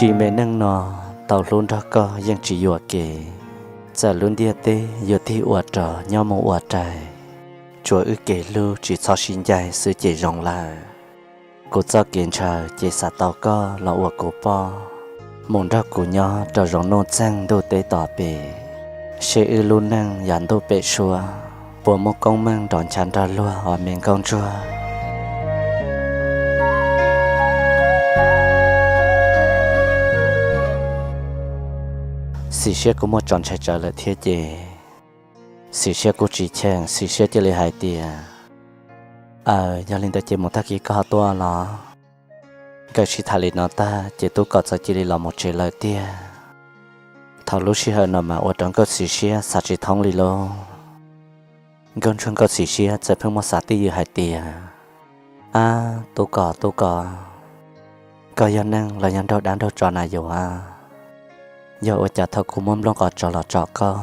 Tsis me neej no, tau hlub nrog koj yeej tsis yuam kev. Txawm lub ntiaj teb yuav tig ua rog nyob mus ua rais, tsuav wb kev hlub tsis txhob sib ncaim xwb ces zoo lawm. Kuv txoj kev ntshaw ces xav tau koj los ua kuv poj, mus nrog kuv nyob rau zoov nuj txeeg ntuj teb tom pem, seb wb lub neej yav ntuj pem suab puas muaj koob meej nrov ncha nrog luag os me nkauj ntsuag. Xim Siab kuj muaj tso ntshai tsawv lawm thiab ces Xim Siab kuj tsis cheem, Xim Siab cia li hais tias, Aws, yog li ntawd ces mus tag kis koj ho tuaj los? Nkawd sib tham li no tag ces Tub Kom txawm cia li los mus tsev lawm tiag. Thaum lub sij hawm no mas ua rau Nkauj Xim Siab xav tsis thoob li lauj. Nkauj ntsuag Nkauj Xim Siab txawm pheej muaj xav twj ywm hais tias, Ab, Tub Kom, Tub Kom, koj yog neeg los yog nraug dab nraug tsov na yuav? Yog ua cas thaum kuv muab nplooj qos tso los tsom koj,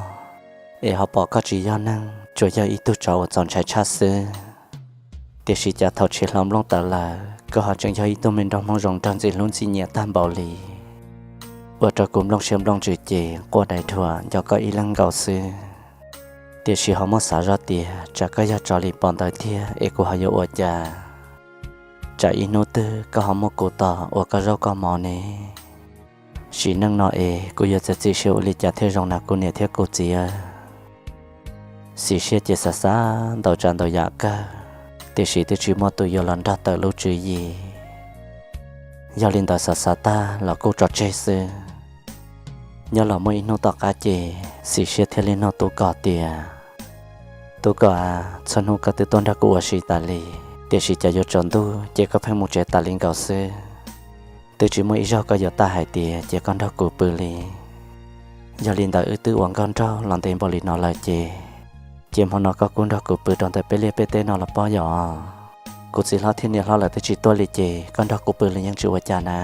es ho pom koj tsis yog neeg, tsuas yog ib tug tsov uas txaus ntshai tshaj xwb? Tiam sis cas thaum tshem hlo nplooj tawv lawm koj ho tseem yog ib tug me nraug Hmoob zoo nraug ntxim hlub ntxim nyiam tag npaum li, ua rau kuv nplooj siab nplooj ntsws ces quaj dais dhuam nco koj ib leeg nkaus xwb. Tiam sis ho muab xav zoj tias tsam koj yog tsov li pom ntawd thiab es kuv ho yuav ua cas? Tsam ib hnub twg koj ho muab kuv tom ua koj zaub koj mov ne? Sim neej no es kuv yuav txiav txim siab ua li cas thiaj zoo na kuv niam thiab kuv txiv? Xim Siab ces xav xav ntau tsav ntau yam kawg, tiam sis twb tsis muaj tus yuav los nrog tawm lub tswv yim. Yog li ntawd xav xav tag los kuj tso tseg xwb. Nyob los muaj ib hnub tom qab ces Xim Siab thiaj li nug Tub Kom tias, Tub Kom, txhua hnub koj twb tuaj nrog kuv ua si tas li, tiam sis cas yuav tsaus ntuj ces koj pheej mus tsev tas li nkaus xwb? Twb tsis muaj ib zaug koj yuav tau hais tias cia koj nrog kuv pw li. Yog li ntawd wb twb ua nkauj nraug los ntev npaum li no lawm ces, ces hmo no koj kuj nrog kuv pw rau ntawm peb liaj peb teb no los pob yom? Kuv txiv hlob thiab niam hlob lawv twb tsis tuaj li ces koj nrog kuv pw li yeej tsis ua cas na.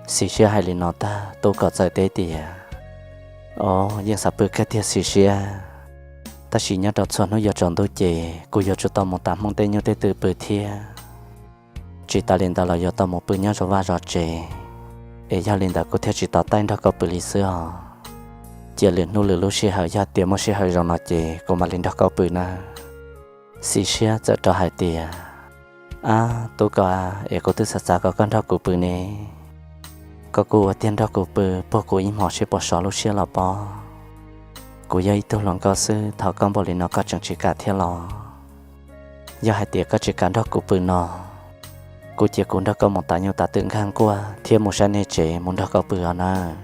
Xim Siab hais li no tag Tub Kom txawm teb tias, Os, yeej xav pw kawg tiag Xim Siab, tab sis nyob rau txhua hnub yuav tsaus ntuj ces kuv yuav tsum tau mus tas Hmoob tej nyuj tej twm pw thiab. Tsis tas li ntawd los yuav tau mus pw nyob zov vaj zov tsev, es yog li ntawd kuv thiaj tsis tau taij nrog koj pw li xwb os. Cia lwm hnub lwm lub sij hawm yog tias muaj sij hawm zoo no ces kuv mam li nrog koj pw nawb. Xim Siab txawm rov hais tias, Ab, Tub Kom, es kuv twb xav xav kom koj nrog kuv pw ne. Koj kuj ua tiag nrog kuv pw puag kuv ib hmos seb puas sov lub siab los pob. Kuv yog ib tug hluas nkauj xwb, thaum koj npaum li no koj tseem tsis kam thiab los? Yog hais tias koj tsis kam nrog kuv pw no, kuv cia kuv nrog koj mus tav nyuj tav twm nkag nkuaj thiab mus saib nej tsev mus nrog koj pw os nawb.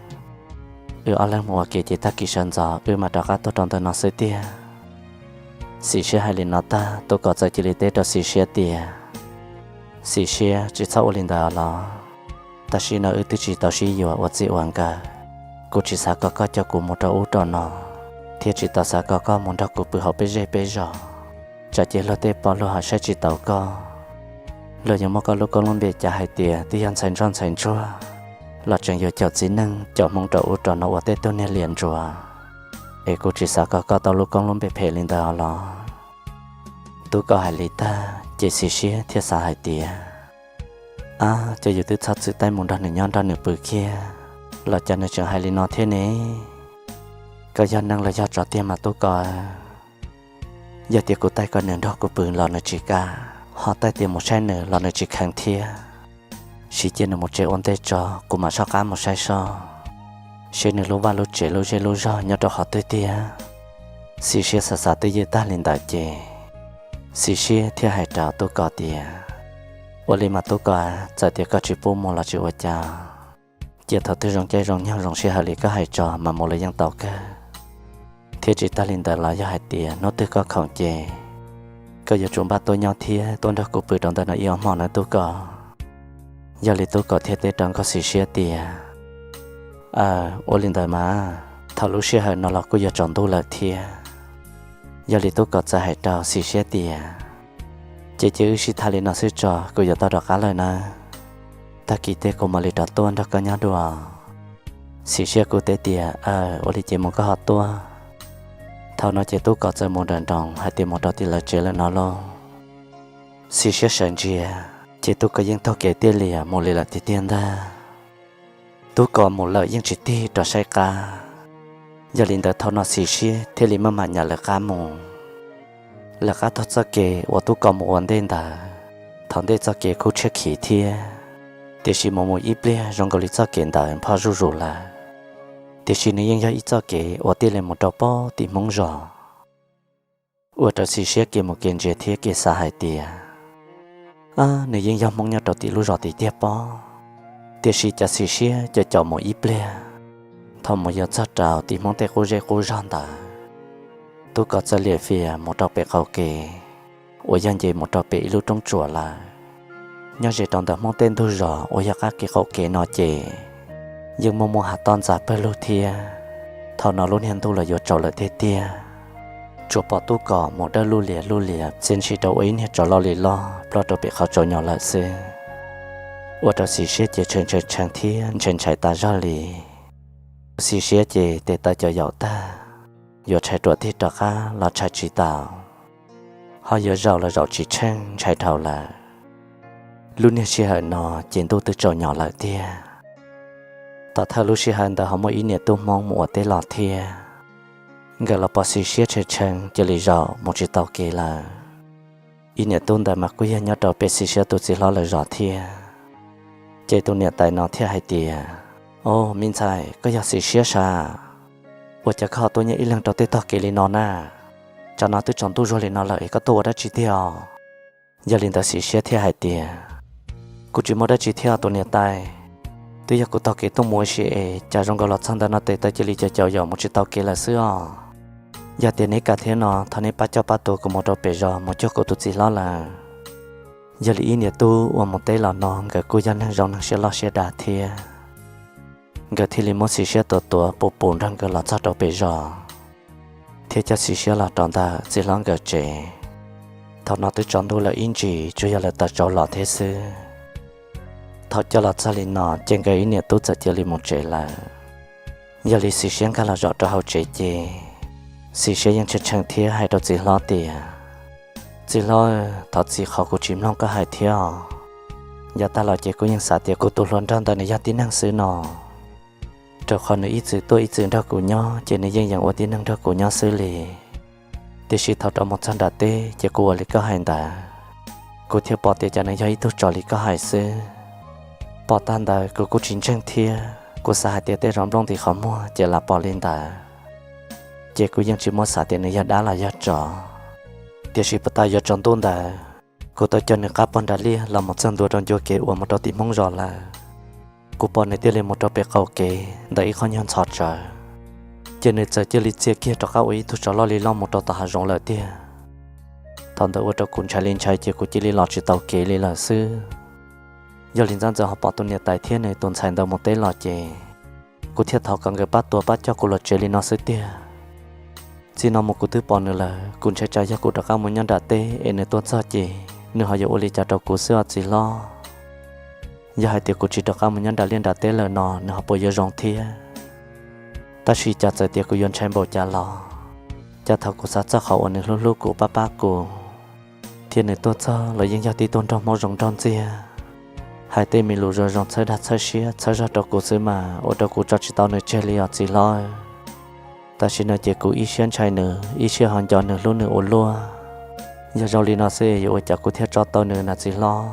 Wb ob leeg mus ua ke ces tag kis sawv ntxov wb mam rov qab tuaj rau ntawm no xwb tiag. Xim Siab hais li no tag Tub Kom txawm cia li teb rau Xim Siab tias, Xim Siab, tsis txhob ua li ntawd los. Tam sim no wb twb tsis tau sib yuav ua txij ua nkawm, kuv tsis xav kom koj coj kuv mus rau ub rau no, thiab tsis tau xav kom koj mus nrog kuv pw hauv peb zej peb zos. Tsam ces luag tej poj luag ho saib tsis taus koj, luag yuav muab koj lub koob lub npe cav hais tias twb yog ntxhais ntsoj ntxhais ntsuag, los tseem yuav caum txiv neej caum hmoob rau ub rau no ua tej tug niag liam ntsuav. Es kuv tsis xav kom koj tau lub koob lub npe phem li ntawd los. Tub Kom hais li tag ces Xim Siab thiaj xav hais tias, Ab, cov yus twb txhob txwm taij mus nrog nws nyob nrog nws pw kiag, los cas nws tseem hais li no thiab ne? Koj yog neeg los yog tsov tiag mas Tub Kom? Yog tias kuv taij kom nws nrog kuv pw los nws tsis kam, ho taij tias mus saib nws los nws tsis kheev thiab. Siv cia nws mus tsev ua ntej tso, kuv mam soj qab mus saib seb nws lub vaj lub tsev lub zej lub zog nyob rau qhov twg tiag. Xim Siab xav xav twj ywm tag li ntawd ces Xim Siab thiaj hais rau Tub Kom tias, Ua li mas Tub Kom, txawm tias koj tsis pub mus los tsis ua cas, cia thaum twg zoo caij zoo nyoog zoo sij hawm li koj hais tso mas mus los yeej tau kawg. Thiab tsis tas li ntawd los yog hais tias hnub twg koj khoom ces koj yuav tsum npaj tuaj nyob thiab tuaj nrog kuv pw rau ntawm no ib ob hmo nawb Tub Kom. Yog li Tub Kom thiaj teb rau Nkauj Xim Siab tias, Aws, ua li ntawd mas, thaum lub sij hawm no los kuj yuav tsaus ntuj lawm thiab. Yog li Tub Kom txawm hais rau Xim Siab tias, Ces cia wb sib tham li no xwb tso, kuv yuav tau rov qab lawm nawb. Tag kis tej kuv mam li rov tuaj nrog koj nyob dua. Xim Siab kuj teb tias, Aws, ua li ces mus koj ho tuaj. Thaum no ces Tub Kom txawm mus nrawm nroos hais tias mus rau tim lawv tsev lawm no lauj. Xim Siab sawv ntsia, ces Tub Kom yeej taug kev tiaj lias mus li lawm tiag tiag ntag. Tub Kos mus lawm yeej tsis tig rov saib qab. Yog li ntawd thaum no Xis Siab thiaj li maj mam nyam lawv qab mus. Lawv qab taug txoj kev uas Tub Kos mus ua ntej ntawd. Thaum ntej txoj kev kuj tshiab khiv thiab, tiam sis mus mus ib pliag zoo nkaus li txoj kev ntawd npho zuj zus lawm. Tiam sis nws yeej yog ib txoj kev uas tij li mus rau pem tim Hmoob zos, ua rau Xis Siab kev mus kev ntsia thiab kev xav hais tias, ab, nws yeej yog Hmoob nyob rau tim lub zos tim tiag pob, tiam sis cas Xis Siab caum caum mus ib pliag, thaum mus yuav txog rau tim Hmoob tej qub zej qub zog ntawd, Tub Kos txawm liam fias mus rau pem qaum kev uas yog nce mus rau pem ib lub roob tsuas lawm. Nyob ze rau ntawm Hmoob tej ntug zos uas yog qab kev qaum kev no ces yeej muaj muaj hav toj ntxas pawg lug thiab. Thaum no lub niag ntuj los yuav tsaus lawm tiag tiag, tsuas pom Tub Kos mus dawb luj lias luj lias txia ntshis rau ua ib niag tsov loj li loj ploj rau pem qhov tsaus nyos lawm xwb. Ua rau Xis Siab ces tshee tshee tshee thiab ntshai ntshai tas zog li. Xis Siab ces tes taw cov yaum tag, yuav tshais ruam tig rov qab los tshais tsis tau, ho yuav zaum los zaum tsis tsheej ntshai dhau lawm. Lub niag sij hawm no ces ntuj twb tsaus nyos lawm tiag. Tom thawj lub sij hawm ntawd ho muaj ib niam tub Hmoob mus ua teb los thiab. Nkawd los pom Xis Siab tshee tshee cia li zaum mus tsis tau kev lawm. Ib niam tub ntawd mas kuj yog nyob rau pem Xis Siab tus txiv hlob lawv zos thiab. Ces tus niam tais no thiaj hais tias, Au, me ntxhais, koj yog Xis Siab sas? Ua cas koj ho tuaj nyob ib leeg rau tej tog kev li no na? Tsam no twb tsaus ntuj zuag li no lawm es koj tuaj ua dab tsi tiag os? Yog li ntawd Xis Siab thiaj hais tias, Kuv tsis muaj dab tsi thiab tus niam tais. Twb yog kuv taug kev tuaj mus ua si es cas zoo nkaus los txog ntawm no tes taw cia li caum caum yaum mus tsis tau kev lawm xwb os. Yog tias neb kam thiab no thov neb pab coj pab tua kuv mus rau pem zos mus cuag kuv tus txiv hlob lawm. Yog li ib niam tub uas mus teb los no nkawd kuj yog neeg zoo neeg siab loj siab dav thiab. Nkawd thiaj li muab Xis Siab tuav tuav pus pus nrog nkawd los txog rau pem zos, thiab coj Xis Siab los rau ntawm txiv hlob nkawd tsev. Thaum no twb tsaus ntuj lawm ib ntsis tsuas yog lawv taws tsaus los thiab xwb. Thaum coj los txog li no ces nkawd ib niam tub txawm cia li mus tsev lawm. Yog li Xis Siab nkag los zaum rau hauv tsev ces Xis Siab yeej tshee tshee thiab hais rau txiv hlob tias, Txiv hlob, thov txim qhov kuv tsis mloog koj hais thiab os. Yav tag los ces kuv yeej xav tias kuv tus hluas nraug ntawd nws yog tib neeg xwb no, rau qhov nws ib txwm tuaj ib txwm nrog kuv nyob ces nws yeej yeem ua tib neeg nrog kuv nyob xwb li. Tiam sis thaum rov mus txog nram teb ces kuv ua li koj hais ntawd, kuv thiaj pom tias cas nws yog ib tug tsov li koj hais xwb. Pom tag ntawd kuv kuj tsis ntseeg thiab kuv xav hais tias tej zaum nplooj nti qhov muag ces lam pom li ntawd, ces kuv yeej tsis muab xav tias nws yog dab los yog tsov. Tiam sis puag ta yuav tsaus ntuj ntawd, kuv tau coj nws qab puag nram liaj los mus txog ntua rau ncua kev uas mus rau tim Hmoob zos lawm. Kuv pom nws thiaj li mus rau pem qaum kev ntawm ib qho nyuag ntxhov tsawv, ces nws txawm cia li txia kiag rov qab ua ib tug tsov loj li loj mus rau tom hav zoov lawm tiag. Thaum ntawd ua rau kuv ntshai li ntshai ces kuv cia li los tsis tau kev li lawm xwb. Yog li ntxab ntxawm ho pom tus niam tais thiab nws tus ntxhais ntawd mus teb los ces kuv thiaj thov kom nkawd pab tua pab coj kuv los tsev li no xwb tiag. Txij no mus kuv twb pom nws lawm, kuv ntshai tsam yog kuv rov qab mus nyob nram teb es nws tuaj txog ces nws ho yuav ua li cas rau kuv xwb os txiv hlob. Yog hais tias kuv tsis rov qab mus nyob nram liaj nram teb lawm no nws ho puas yuav zoo thiab? Tab sis cas txawm tias kuv yuav ntshai npaum cas los, cas thaum kuv xav txog qhov uas nws hlub hlub kuv pab pab kuv, thiab nws tuaj txog los yeej yog tib tug nraug Hmoob zoo nraug ntxiag, hais tej me lus zoo zoo txhawb dag txhawb siab txhawb zog rau kuv xwb mas ua rau kuv tso tsis tau nws tseg li os txiv hlob. Tam sim no ces kuv ib siab ntshai nws, ib siab ho nco nws hlub nws ua luaj. Yog zoo li no xwb yuav ua cas kuv thiaj tso tau nws na txiv hlob?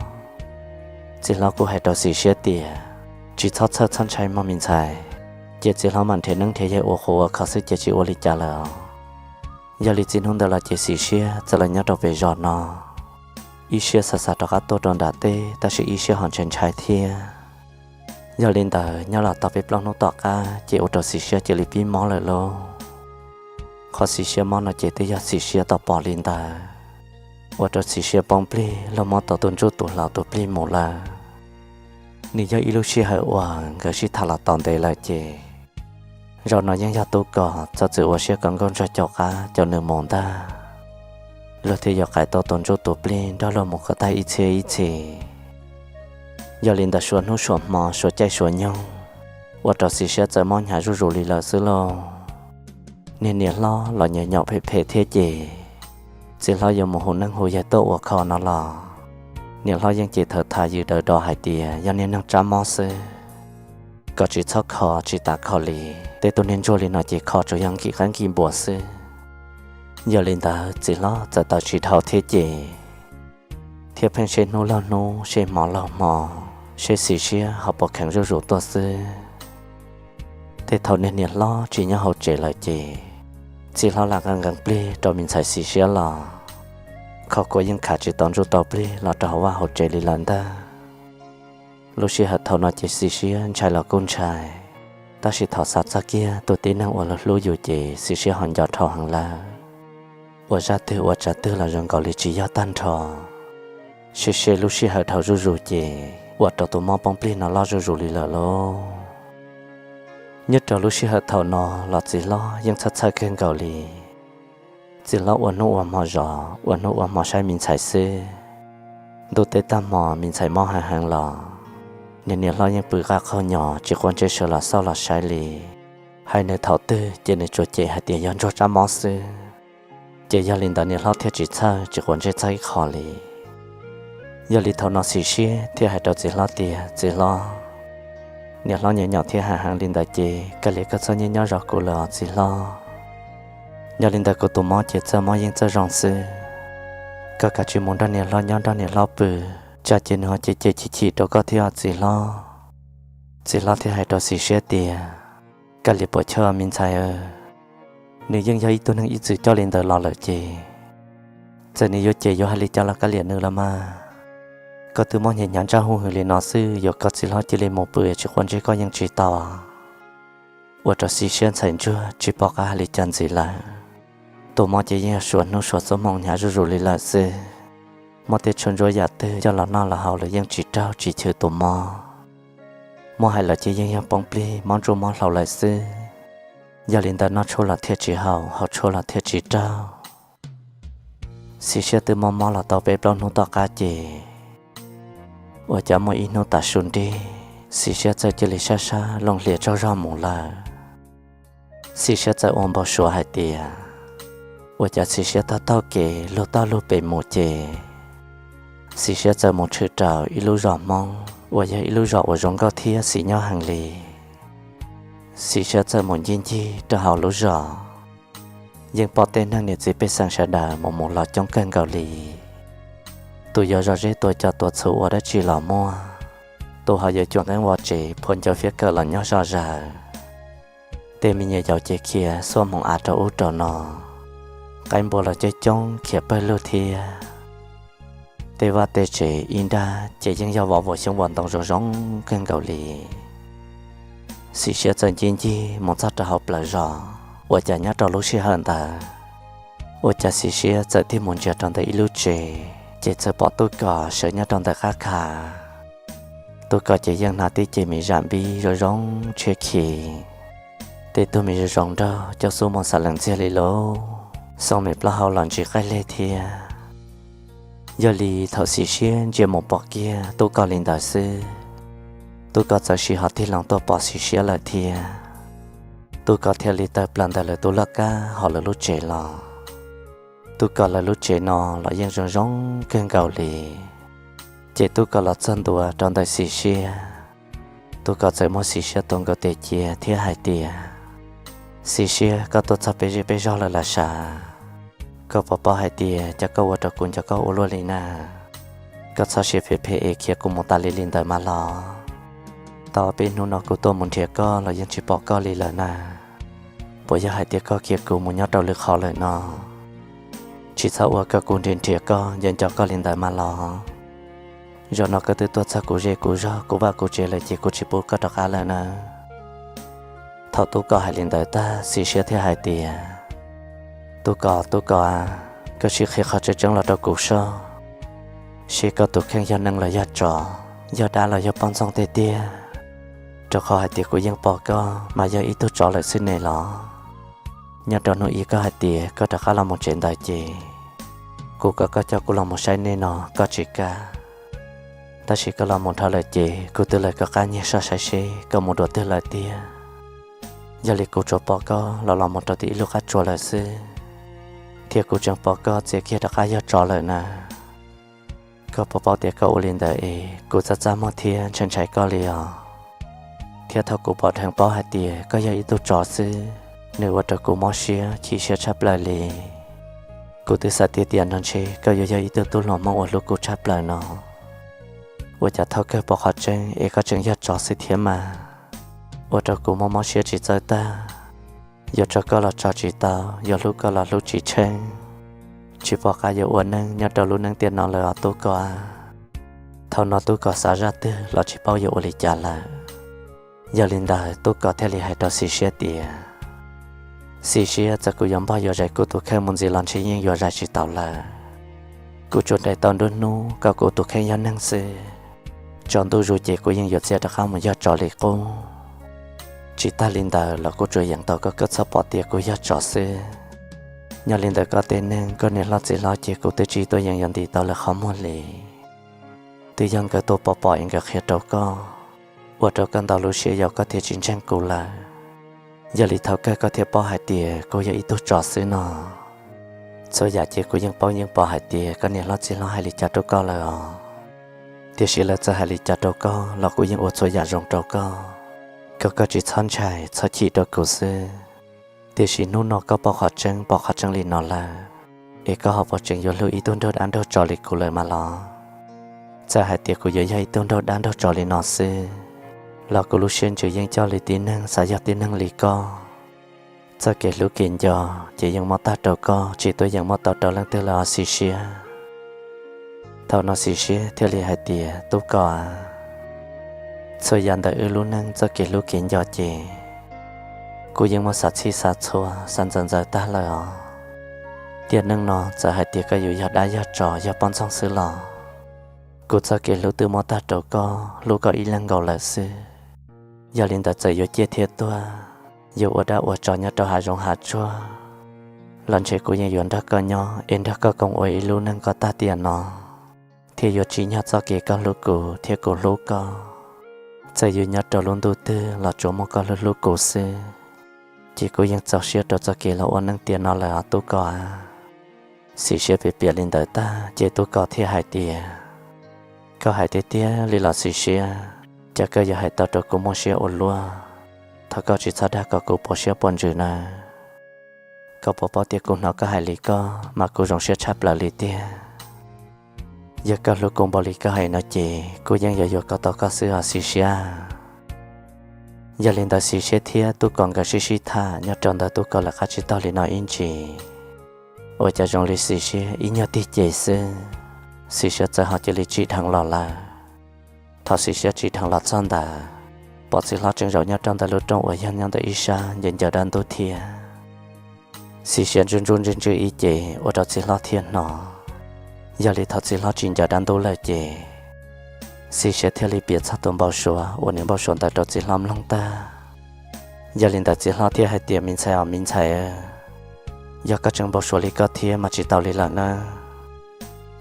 Txiv hlob kuj hais rau Xis Siab tias, Tsis txhob txhawj txhob ntshai mog me ntxhais, ces txiv hlob mam nrhiav neeb nrhiav yaig ua qus ua kho xwb ces tsis ua li cas lawm os. Yog li txij hnub ntawd los ces Xis Siab txawm los nyob rau pem zos no, ib siab xav xav rov qab tuaj rau nram teb tab sis ib siab ho ntshai ntshai thiab. Yog li ntawd nyob los tau peb plaub hnub tom qab ces ua rau Xis Siab cia li pib mob lawm lauj. Qhov Xis Siab mob no ces twb yog Xis Siab tau pom li ntawd, ua rau Xis Siab poob plig los mob tau tus ntsuj tus hlauv tus plig mus lawm. Nws yog ib lub sij hawm uas nkawd sib tham los tau ntev lawm ces, zaum no yeej yog Tub Kos txawm txwm ua siab kom nkauj ntsuag caum qab caum nws mus ntag. Luag thiaj yuav qaiv tau tus ntsuj tus plig nrog luag mus kom tag ib txhiab ib txhis. Yog li ntawd suav hnub suav hmo suav caij suav nyoog, ua rau Xis Siab txawm mob hnyav zuj zus li lawm xwb lauj. Niag niam hlob los nyaum nyaum phem phem thiab ces, txiv hlob yuav mus hu neeb hu yaig tuaj ua kho no los, niam hlob yeej cem thawv thas yws daws do hais tias yog niag neeg tsab mob xwb. kom tsis txhob kho tsis tas kho li. Tej tug niag ntsuag li no ces kho tsuas yog nkim qaib nkim npua xwb. Yog li ntawd txiv hlob txawm tawm tsis dhau thiab ces, thiab pheej seb hnub laug hnub, seb hmo laug hmo, seb Xis Siab ho puas kheev zuj zus tuaj xwb. Tej thaum niag niam hlob tsis nyob hauv tsev lawm ces txiv hlob lam nqa nqee plig rau me ntxhais Xis Siab los, kho kua yeej khav tsis tau ntsuj tau plig los rau hauv vaj hauv tsev li lawm ntag. Lub sij hawm thaum no ces Xis Siab ntshai los kuj ntshai, tab sis thaum xav txog kiag tus tib neeg uas los hlub yus ces Xis Siab ho nco dhau heev lawm. Ua zaj twg ua tsav twg los zoo nkaus li tsis yog tag nrho. Seb seb lub sij hawm dhau zuj zus ces ua rau tus mob poob plig no loj zuj zus li lawm lauj. Nyob rau lub sij hawm thaum no los txiv hlob yeej txhawj txhawj kawg nkaus li. Txiv hlob ua hnub ua hmo zov, ua hnub ua hmo saib me ntxhais xwb. Ntuj teb tag hmo me ntxhais mob heev heev los, niag niam hlob yeej pw qab qaug nyo tsis quav ntsej sawv los xauj los saib li. Hais nws thaum twg ces nws tsuas cem hais tias yog ntsuag tsab mob xwb. Ces yog li ntawd niam hlob thiaj tsis txhawj tsis quav ntsej txog ib qho li. Yog li thaum no Xis Siab thiaj hais rau txiv hlob tias, txiv hlob, niam hlob nyiam nyaum thiab heev heev li ntawd ces kawg li koj txhob nyob nyob zov kuv lawm os txiv hlob. Yog li ntawd kuv tus mob ces txawj mob yeej txawj zoo xwb. Koj kav tsij mus nrog niam hlob nyob nrog niam hlob pw, tsam ces nws ho cem cem chim chim rau koj thiab os txiv hlob. Txiv hlob thiaj hais rau Xis Siab tias, koj liam puas chawj me ntxhais, nws yeej yog ib tug neeg ib txwm coj li ntawd los lawm ces, txawm nws yuav cem yuav hais li cas los koj liam nws los mas. Koj twb mob hnyav hnyav ntsaj huj hwm li no xwb yuav koj txiv hlob cia li mus pw tsis quav ntsej koj yeej tsis tau. Ua rau Xis Siab ntxhais ntsuag tsis pom qab hais li cas ntxiv lawm. Tus mob ces yeej yog suav hnub suav xuab moos hnyav zuj zus li lawm xwb. Muab tej tshuaj ntsuab yam twg coj los noj los haus los yeej tsis raug tsis chwv tus mob. Muab hais lawm ces yeej yog poob plig mob ntsuj mob hlauv lawm xwb. Yog li ntawd noj tshuaj los thiaj tsis haum, haus tshuaj los thiaj tsis raug. Xis Siab twb mob mob los tau peb plaub hnub tom qab ces, ua cas muaj ib hnub tav su nrig, Xis Siab txawm cia li sab sab looj hlias tsaug zog mus lawm. Xis Siab txawm ua npau suav hais tias, ua cas Xis Siab taug taug kev lug toj lug pem mus ces, Xis Siab txawm mus tshwm rau ib lub zos Hmoob uas yog ib lub zos uas zoo nkauj thiab xis nyob heev li. Xis Siab txawm mus ncig ncig rau hauv lub zos, yeej pom tej neeg niam txiv pej xeem sawv daws mus mus los coob kawg nkaus li. Tus yuav zom zeb tua cos tua txhu ua dab tsi los muaj, tus ho yuav cuam nqeeb vov tsev phua ncau fiab kawm los nyob zom zaws. Tej me nyuam yaus ces khiav xuaj hmoov av rau ub rau no, qaib npua los coob coob khiav pawg lug thiab. Tej vaj tej tsev ib nrab ces yeej yog vov vuas xyoob vov ntoo zoo zoo kawg nkaus li. Xis Siab txawm ncig ncig mus txog rau hauv plawv zos, ua cas nyob rau lub sij hawm ntawd, ua cas Xis Siab txawm tig mus ntsia rau ntawm ib lub tsev, ces txawm pom Tub Kos sawv nyob rau ntawm qab khav. Tub Kos ces yeej hnav tib ce me zam npib zoo zoo tshiab khi, tej tug me zoo zoo nraug coj xub mus xav lees ntxiag li lub xoo me plaub hau los ntsis qaij leg thiab. Yog li thaum Xis Siab ntsia mus pom kiag Tub Kos li ntawd xwb, Tub Kos txawm sim ho tig loo tuaj pom Xis Siab lawm thiab. Tub Kos thiaj li tawm plaws ntawm lawv tus laj kab hauv lawv lub tsev los. Tub Kos lawv lub tsev no los yeej zoo zoo kawg nkaus li, ces Tub Kos los txog ntua rau ntawm Xis Siab. Tub Kos txawm muab Xis Siab tua nkaus tes cia thiab hais tias, Xis Siab, koj tuaj txog peb zej peb zog lawm los sav? Koj puas paub hais tias cov koj ua rau kuv nco koj ua luaj li na? Koj txhob siab phem phem es khiav kuv mus tas li li ntawd mas los. Tau peb hnub no kuv tuaj mus nrhiav koj los yeej tsis pom koj li lawm na. Puas yog hais tias koj khiav kuv mus nyob rau lwm qhov lawm no? Tsis txhob ua kom kuv nrhiav nrhiav koj nco nco koj li ntawd mas los. Zaum no koj twb tuaj txog kuv zej kuv zog kuv vaj kuv tsev lawm ces kuv tsis pub koj rov qab lawm na. Thaum Tub Kos hais li ntawd tag, Xis Siab thiaj hais tias, Tub Kos, Tub Kos, koj sim qhia qhov tseeb tseeb los rau kuv soj, seb koj tus kheej yog neeg los yog tsov, yog dab los yog poj ntxoog tiag tiag. Rau qhov hais tias kuv yeej pom koj mas yog ib tug tsov lawm xwb ne los. Nyob rau hnub ib koj hais tias koj rov qab los mus tsev ntawd ces kuv kom koj coj kuv los mus saib nej no koj tsis kam. Tab sis koj los mus dhau lawm ces kuv twb lawv koj qab nyiag soj saib seb koj mus dua twg lawm tiag. Yog li kuv tsuas pom koj los los mus rau tim ib lub qab tsuas lawm xwb, thiab kuv tseem pom koj txiav kiag rov qab yog tsov lawm na. Koj puas paub tias koj ua li ntawd es kuv txaj txaj muag thiab ntshai ntshai koj li os? thiab thaum kuv pom dheev paub hais tias koj yog ib tug tsov xwb, nws ua rau kuv mob siab chim siab tshaj plaws li. Kuv twb xav tiag tias ntshe koj yuav yog ib tug tub hluas Hmoob uas hlub kuv tshaj plaws no. Ua cas thaum kawg pom qhov tseeb es koj tseem yog tsov xwb thiab mas. Ua rau kuv mob mob siab tsis txawj tag. Yuav tso koj los tso tsis tau, yuav hlub koj los hlub tsis tsheej. Tsis pom qab yuav ua neej nyob rau lub neej tiam no lawm os tub Kos. Thaum no tub Kos xav zaj twg los tsis paub yuav ua li cas lawm. Yog li ntawd tub Kos thiaj li hais rau Xis Siab tias, Xis Siab, txawm kuv yuav npog yuav zais kuv tus kheej mus ntxiv los ntshe yeej yuav zais tsis taus lawm. Kuv tsuas nres tau nruab hnub kom kuv tus kheej yog neeg xwb. Tsaus ntuj zus ces kuv yeej yuav txia rov qab mus yog tsov li qub. Tsis tag li ntawd los kuv tsuas yeem tau koj, koj txhob pom tias kuv yog tsov xwb. Nyob li ntawm koj tej neeg, koj niam hlob txiv hlob ces kuv twb tsis tuaj yeem yuav ntim tau lawv qhov muag li. Twb yog nkawd tuaj pom pom es nkawd qhia rau koj, ua rau koj ntau lub siab yau koj thiaj tsis ntseeg kuv lawm. Yog li thaum kawg koj thiaj paub hais tias kuv yog ib tug tsov xwb no. Txhua yam ces kuv yeej paub yeej pom hais tias koj niam hlob txiv hlob hais li cas rau koj lawm os. Tiam sis lawv txawm hais li cas rau koj los kuv yeej ua txhua yam zoo rau koj, kom koj tsis txhob ntshai txhob chim rau kuv xwb. Tiam sis hnub no koj paub qhov tseeb pom qhov tseeb li no lawm, es koj ho puas tseem yuav hlub ib tug nraug dab nraug tsov li kuv lawm mas los? Txawm hais tias kuv yuav yog ib tug nraug dab nraug tsov li no xwb, los kuv lub siab ntsws yeej coj li tib neeg xav yog tib neeg li koj. Txoj kev hlub kev nco ces yeej muab tag rau koj, tsis tuaj yeem muab tau rau leej twg lawm os Xis Siab. Thaum no Xis Siab thiaj li hais tias, Tub Kos, txhua yam ntawm wb lub neej txoj kev hlub kev nco ces kuv yeej muab xav txhij xav txhua xav ntxaws ntxaws tag lawm os. Tiam neej no txawm hais tias koj yuav yog dab yog tsov yog poj ntxoog xwb los kuv txoj kev hlub twb muab tag rau koj, hlub koj ib leeg nkaus lawm xwb. Yog li ntawd txawm yuav ciaj thiab tuag, yuav ua dab ua tsov nyob rau hav zoov hav tsuag los ntshe kuv yeej yuav nrog koj nyob es nrog koj koom ua ib lub neej kom tag tiam no, thiaj yuav tsim nyog txoj kev koj hlub kuv thiab kuv hlub koj. Txawm yuav nyob rau lub ntuj twg los tsuas muaj koj hlub hlub kuv xwb, ces kuv yeej txaus siab rau txoj kev los ua neej tiam no lawm os Tub Kos. Xis Siab piav piav li ntawd tag ces Tub Kos thiaj hais tias, Koj hais tiag tiag li los Xis Siab? Cas koj yuav hais tau rau kuv muaj siab ua luaj? Thov koj tsis txhob dag kom kuv puas siab puas ntsws nawb. Koj puas paub tias kuv hnov koj hais li koj mas kuv zoo siab tshaj plaws li tiag. Yog koj hlub kuv npaum li koj hais no ces kuv yeej yuav yuav kom tau koj xwb os Xis Siab. Yog li ntawd Xis Siab thiab Tub Kos nkawd sib sib tham nyob rau ntawd Tub Kos lawv qab tsis taug li no ib ntsis. Ua cas zoo li Xis Siab ib nyuag tig ces xwb, Xis Siab txawm ho cia li tsim dheev los lawm. Thaum Xis Siab tsim dheev los txog ntawd, pom txiv hlob tseem zaum nyob rau ntawm lub rooj uas yog nyob ntawm ib sab ncaws ncaws dab ntub thiab. Xis Siab ntsuj ntsuj ntswj ntswj ib ce ua rau txiv hlob thiaj hnov. Yog li thaum txiv hlob tsis ncaws dab ntub lawm ces Xis Siab thiaj li piav txog tus npau suav uas nws npau suav ntawd rau txiv hlob mloog tag. Yog li ntawd txiv hlob thiaj hais tias, Me ntxhais os me ntxhais, yog koj tseem npau suav li koj thiab mas tsis tau li lawm nawb.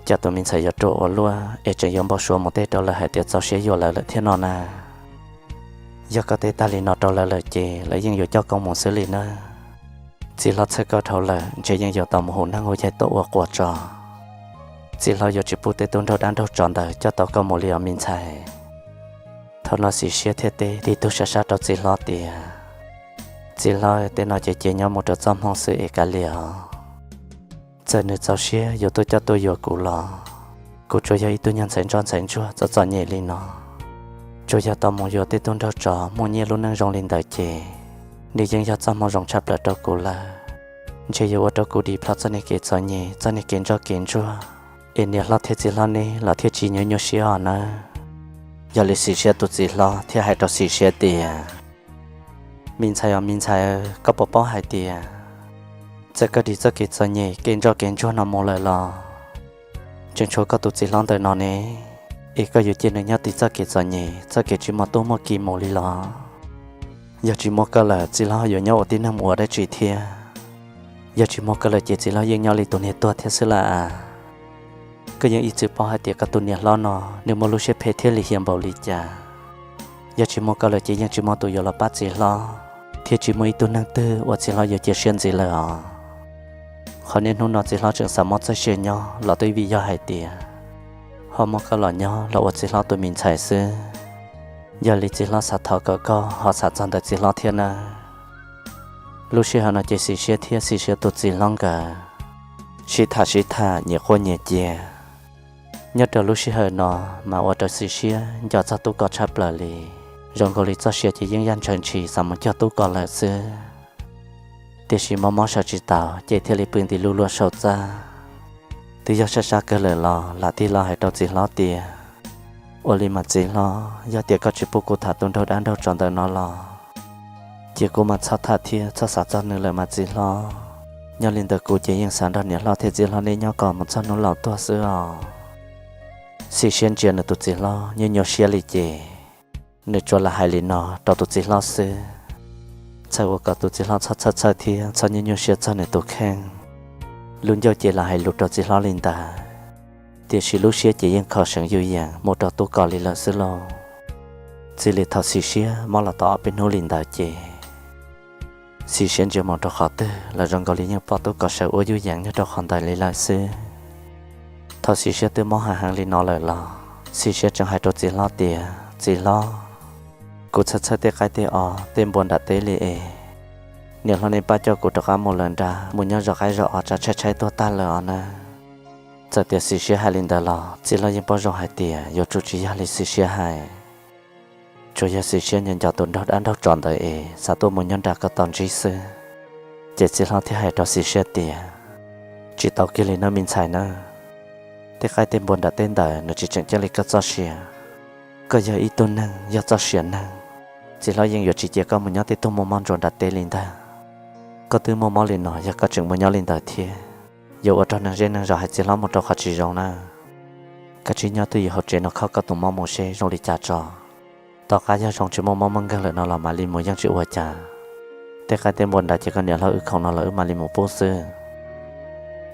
Cas tus me ntxhais yuav ruam ua luaj es tseem yuav npau suav mus tej rau lawv hais tias txaus siab yuav lawv lawm thiab no na? Yog koj teb tag li no rau lawv lawm ces lawv yeej yuav coj koj mus xwb li nawb. Txiv hlob txhawj koj dhau lawm, ntshe yeej yuav tau mus hu neeg hu yaig tuaj ua quas tso. Txiv hlob yuav tsis pub tej tub nraug dab nraug tsov ntawd coj tau koj mus li os me ntxhais. Thaum no Xis Siab thiaj teb tib tug sab sab rau txiv hlob tias, Txiv hlob, tej no ces cia nyob mus rau txoj hmoo xwb es kav liam os. Txawm nws txaus siab yuav tuaj coj tuaj yuav kuv los kuv tsuas yog ib tug nyuag ntxhais ntsoj ntxhais ntsuag txom txom nyem li no. Tsuas yog tau mus yuav tej tub nraug tsov muaj nyiaj lub neej zoo li ntawd ces nws yeej yog txoj hmoo zoo tshaj plaws rau kuv lawm. Ntshe yuav ua rau kuv dim plho txoj niag kev txom nyem, txoj niag kev ntsoj kev ntsuag, es niam hlob thiab txiv hlob neb los thiaj tsis nyuaj nyuaj siab os nawb. Yog li Xis Siab tus txiv hlob thiaj hais rau Xis Siab tias, Me ntxhais os me ntxhais, koj puas paub hais tias txawm koj dim txoj kev txom nyem kev ntsoj kev ntsuag no mus lawm los tseem tshuav koj tus txiv hlob ntawm no ne, es koj yuav cia nws nyob tiv txoj kev txom nyem txoj kev tsis muaj tub muaj ki mus li los? Yog tsis muaj koj lawm txiv hlob yuav nyob ua tib neeg mus ua dab tsi thiab? Yog tsis muaj koj lawm ces txiv hlob yeej nyob li tus niag tuag thiab xwb lawm. Koj yeej ib txwm paub hais tias koj tus niam hlob no nws muaj lub siab phem thiab lim hiam npaum li cas. Yog tsis muaj koj lawm ces yeej tsis muaj tus yuav los pab txiv hlob, thiab tsis muaj ib tug neeg twg uas txiv hlob yuav cia siab ntxiv lawm os. Qhov niaj hnub no txiv hlob tseem xav muab txoj sia nyob los twb vim yog hais tias ho muab koj los nyob los ua txiv hlob tus me ntxhais xwb. Yog li txiv hlob xav thov kom koj ho xav txog ntawm txiv hlob thiab nawb. Lub sij hawm no ces Xis Siab thiab Xis Siab tus txiv hlob nkawd sib tham sib tham nyias quaj nyias cia. Nyob rau lub sij hawm no mas ua rau Xis Siab nco txog Tub Kos tshaj plaws li. Zoo nkaus li txoj sia ces yeej yaj ntshaw ntshis xav mus cog Tub Kos lawm xwb. Tiam sis mob mob sawv tsis taus ces thiaj li pw nti lub luaj saum txaj. Twb yog sab sab kawg lawm los lam tig los hais rau txiv hlob tias, ua li mas txiv hlob, yog tias koj tsis pub kuv tham tus nraug dab nraug tsov ntawm no los ces kuv mam txhob tham thiab txhob xav txog nws lawm mas txiv hlob. Nyob li ntawm kuv ces yeej xav nrog niam hlob thiab txiv hlob neb nyob kom mus txog hnub laus tuag xwb os. Xis Siab ntsia nws tus txiv hlob nyuaj nyuaj siab li ces nws tsuas lam hais li no rau tus txiv hlob xwb, txhawm ua kom tus txiv hlob txhob txhawj txhawj thiab txhob nyuaj nyuaj siab txog nws tus kheej. Lub ncauj ces lam hais lus rau txiv hlob li ntawd, tiam sis lub siab ces yeej kho seev yuj yees mus rau Tub Kos li lawm xwb lauj. Txij li thaum Xis Siab mob los tau ob peb hnub li ntawd ces Xis Siab ntsia mus rau qhov twg los zoo nkaus li yeej pom Tub Kos sawv ua yuj yees nyob rau qhov ntawd li lawm xwb. Thaum Xis Siab twb mob heev heev li no lawm los Xis Siab tseem hais rau txiv hlob tias, txiv hlob, kuv txhawj txhawj tej qaib tej os tej npua nram teb li es, niam hlob nej pab coj kuv rov qab mus lawm nrad, mus nyob zov qaib zov os, tsam tshaib tshaib tuag tag lawm os nawb. Txawm tias Xis Siab hais li ntawd los txiv hlob yeej paub zoo hais tias yuav tsum tsis yog li Xis Siab hais. Tsuas yog Xis Siab nco nco tus nraug dab nraug tsov ntawd es xav tuaj mus nyob nrad kom tau ntsib xwb. Ces txiv hlob thiaj hais rau Xis Siab tias, tsis tau kiag li nawb me ntxhais nawb. Tej qaib tej npua nram teb ntawd nws tsis tseem ceeb li koj txoj sia. Koj yog ib tug neeg yog txoj sia neeg, txiv hlob yeej yuav tsis cia koj mus nyob tej tug muaj mob ntsuas nram teb li ntag. Koj twb muaj mob li no, yog koj tseem mus nyob li ntawd thiab, yuav ua rau neeg zej neeg zos hais txiv hlob mus rau qhov tsis zoo na. Koj tsis nyob twj ywm hauv tsev no khob koj tus mob mus seb zoo li cas tso. Tom qab yog zoo tsis muaj mob muaj nkeeg lawm no los mam li mus yeej tsis ua cas. Tej qaib tej npua nrad ces koj niam hlob wb khoom no los wb mam li mus pub xwb.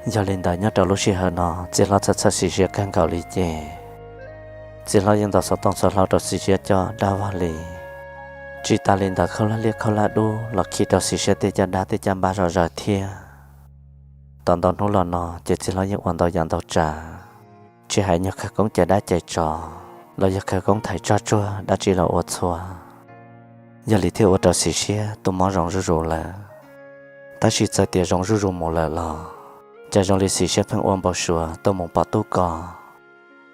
Yog li ntawd nyob rau lub sij hawm no txiv hlob txhawj txhawj Xis Siab kawg nkaus li ces txiv hlob yeej ntaus xov tooj xov hlau rau Xis Siab coj dab vag li. Tsis tas li ntawd khaub hlab liab khaub hlab dub los khi rau Xis Siab tej caj dab tej caj npab zom zaws thiab. Tau ntau hnub los no ces txiv hlob yeej ua ntau yam ntau tsav, tsis hais nyuag khawv koob cais dab cais tsov los yog khawv koob thaiv tsog tsuag dab tsi los ua txhua. Yog li thiaj ua rau Xis Siab tus mob zoo zuj zus lawm. Tab sis txawm tias zoo zuj zus mus lawm los cas zoo li Xis Siab pheej ua npau suav tuaj mus pom Tub Kos